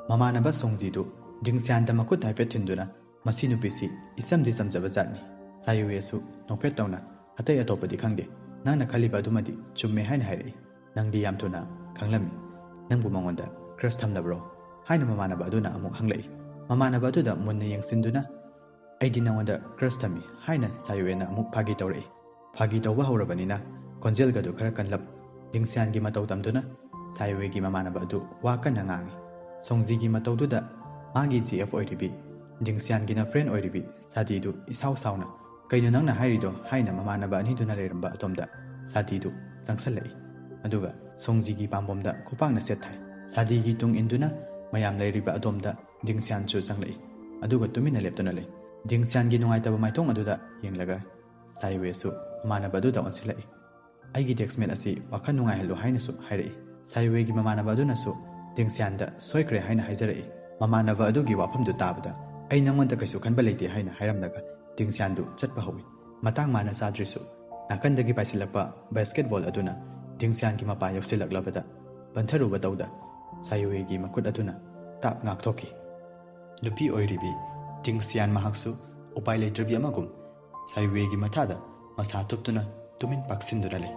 ꯃꯃꯥꯟꯅꯕ ꯁꯣꯡꯖꯤꯗꯨ ꯗꯤꯡꯁꯤꯌꯥꯟꯗ ꯃꯈꯨꯠ ꯍꯥꯏꯐꯦꯠ ꯊꯤꯟꯗꯨꯅ, "ꯃꯁꯤ ꯅꯨꯄꯤꯁꯤ ꯏꯆꯝꯗꯤ ꯆꯝꯖꯕ ꯖꯥꯠꯅꯤ"꯫ ꯁꯥꯏꯋꯦꯁꯨ ꯅꯣꯛꯐꯦꯠ ꯇꯧꯅ, "ꯑꯇꯩ ꯑꯇꯣꯞꯄꯗꯤ ꯈꯪꯗꯦ, ꯅꯪꯅ ꯈꯜꯂꯤꯕ ꯑꯗꯨꯃꯗꯤ ꯆꯨꯝꯃꯦ ꯍꯥꯏꯅ ꯍꯥꯏꯔꯛꯏ꯫ ꯅꯪꯗꯤ ꯌꯥꯝ ꯊꯨꯅ ꯈꯪꯂꯝꯃꯤ꯫ ꯅꯪꯕꯨ ꯃꯉꯣꯟꯗ ꯀ꯭ꯔꯁ ꯊꯝꯂꯕ꯭ꯔꯣ?" ꯍꯥꯏꯅ ꯃꯃꯥꯟꯅꯕ ꯑꯗꯨꯅ ꯑꯃꯨꯛ ꯍꯪꯂꯛꯏ꯫ ꯃꯃꯥꯟꯅꯕ ꯑꯗꯨꯗ ꯃꯨꯟꯅ ꯌꯦꯡꯁꯤꯟꯗꯨꯅ, "ꯑꯩꯗꯤ ꯅꯉꯣꯟꯗ ꯀ꯭ꯔꯁ ꯊꯝꯃꯤ" ꯍꯥꯏꯅ ꯁꯥꯏꯋꯦꯅ ꯑꯃꯨꯛ ꯐꯥꯒꯤ ꯇꯧꯔꯛꯏ꯫ ꯐꯥꯒꯤ ꯇꯧꯕ ꯍꯧꯔꯕꯅꯤꯅ ꯈꯣꯟꯖꯦꯜꯒꯗꯨ ꯈꯔ ꯀꯟꯂꯞ ꯗꯤꯡꯁꯤꯌꯥꯟꯒꯤ ꯃꯇꯧ ꯇꯝꯗꯨꯅ ꯁꯥꯏꯋꯦꯒꯤ ꯃꯃꯥꯟꯅꯕ ꯑꯗꯨ ꯋꯥ ꯀꯟꯅ ꯉꯥꯡꯉꯤ꯫ ꯁꯣꯡꯖꯤꯒꯤ ꯃꯇꯧꯗꯨꯗ ꯃꯥꯒꯤ ꯖꯤ ꯑꯦꯐ ꯑꯣꯏꯔꯤꯕꯤ ꯗꯤꯡꯁꯤꯌꯥꯟꯒꯤꯅ ꯐ꯭ꯔꯦꯟ ꯑꯣꯏꯔꯤꯕꯤ ꯁꯥꯗꯤꯗꯨ ꯏꯁꯥꯎ ꯁꯥꯎꯅ, "ꯀꯩꯅꯣ ꯅꯪꯅ ꯍꯥꯏꯔꯤꯗꯣ?" ꯍꯥꯏꯅ ꯃꯃꯥꯟꯅꯕ ꯑꯅꯤꯗꯨꯅ ꯂꯩꯔꯝꯕ ꯑꯗꯣꯝꯗ ꯁꯥꯗꯤꯗꯨ ꯆꯪꯁꯜꯂꯛꯏ꯫ ꯑꯗꯨꯒ ꯁꯣꯡꯖꯤꯒꯤ ꯄꯥꯝꯕꯣꯝꯗ ꯈꯨꯄꯥꯛꯅ ꯁꯦꯠ ꯊꯥꯏ꯫ ꯁꯥꯗꯤꯒꯤ ꯇꯨꯡ ꯏꯟꯗꯨꯅ ꯃꯌꯥꯝ ꯂꯩꯔꯤꯕ ꯑꯗꯣꯝꯗ ꯗꯤꯡꯁꯤꯌꯥꯟꯁꯨ ꯆꯪꯂꯛꯏ꯫ ꯑꯗꯨꯒ ꯇꯨꯃꯤꯟꯅ ꯂꯦꯞꯇꯨꯅ ꯂꯩ꯫ ꯗꯤꯡꯁꯤꯌꯥꯟꯒꯤ ꯅꯨꯡꯉꯥꯏꯇꯕ ꯃꯥꯏꯊꯣꯡ ꯑꯗꯨꯗ ꯌꯦꯡꯂꯒ ꯁꯥꯏꯋꯦꯁꯨ ꯃꯃꯥꯟꯅꯕ ꯑꯗꯨꯗ ꯑꯣꯟꯁꯤꯜꯂꯛꯏ꯫ "ꯑꯩꯒꯤ ꯗꯦꯛꯁꯃꯦꯠ ꯑꯁꯤ ꯋꯥꯈꯜ ꯅꯨꯡꯉꯥꯏꯍꯜꯂꯨ" ꯍꯥꯏꯅꯁꯨ ꯍꯥꯏꯔꯛꯏ꯫ ꯁꯥꯏꯋꯦꯒꯤ ꯃꯃꯥꯟꯅꯕ ꯑꯗꯨꯅꯁꯨ ꯗꯤꯡꯁꯤꯌꯥꯟꯗ "ꯁꯣꯏꯈ꯭ꯔꯦ" ꯍꯥꯏꯅ ꯍꯥꯏꯖꯔꯛꯏ꯫ ꯃꯃꯥꯟꯅꯕ ꯑꯗꯨꯒꯤ ꯋꯥꯐꯝꯗꯨ ꯇꯥꯕꯗ, "ꯑꯩ ꯅꯪꯉꯣꯟꯗ ꯀꯩꯁꯨ ꯈꯟꯕ ꯂꯩꯇꯦ" ꯍꯥꯏꯅ ꯍꯥꯏꯔꯝꯂꯒ ꯗꯤꯡꯁꯤꯌꯥꯟꯗꯨ ꯆꯠꯄ ꯍꯧꯏ꯫ ꯃꯇꯥꯡ ꯃꯥꯅ ꯆꯥꯗ꯭ꯔꯤꯁꯨ ꯅꯥꯀꯟꯗꯒꯤ ꯄꯥꯏꯁꯤꯜꯂꯛꯄ ꯕꯥꯁꯀꯦꯠꯕꯣꯜ ꯑꯗꯨꯅ ꯗꯤꯡꯁꯤꯌꯥꯟꯒꯤ ꯃꯄꯥ ꯌꯧꯁꯤꯜꯂꯛꯂꯕꯗ ꯄꯟꯊꯔꯨꯕ ꯇꯧꯗ ꯁꯥꯏꯋꯦꯒꯤ ꯃꯈꯨꯠ ꯑꯗꯨꯅ ꯇꯥꯞ ꯉꯥꯛꯊꯣꯛꯈꯤ꯫ ꯅꯨꯄꯤ ꯑꯣꯏꯔꯤꯕꯤ ꯗꯤꯡꯁꯤꯌꯥꯟ ꯃꯍꯥꯛꯁꯨ ꯎꯄꯥꯏ ꯂꯩꯇ꯭ꯔꯕꯤ ꯑꯃꯒꯨꯝ ꯁꯥꯏꯋꯦꯒꯤ ꯃꯊꯥꯗ ꯃꯁꯥ ꯊꯨꯞꯇꯨꯅ ꯇꯨꯃꯤꯟ ꯄꯥꯛꯁꯤꯟꯗꯨꯅ ꯂꯩ꯫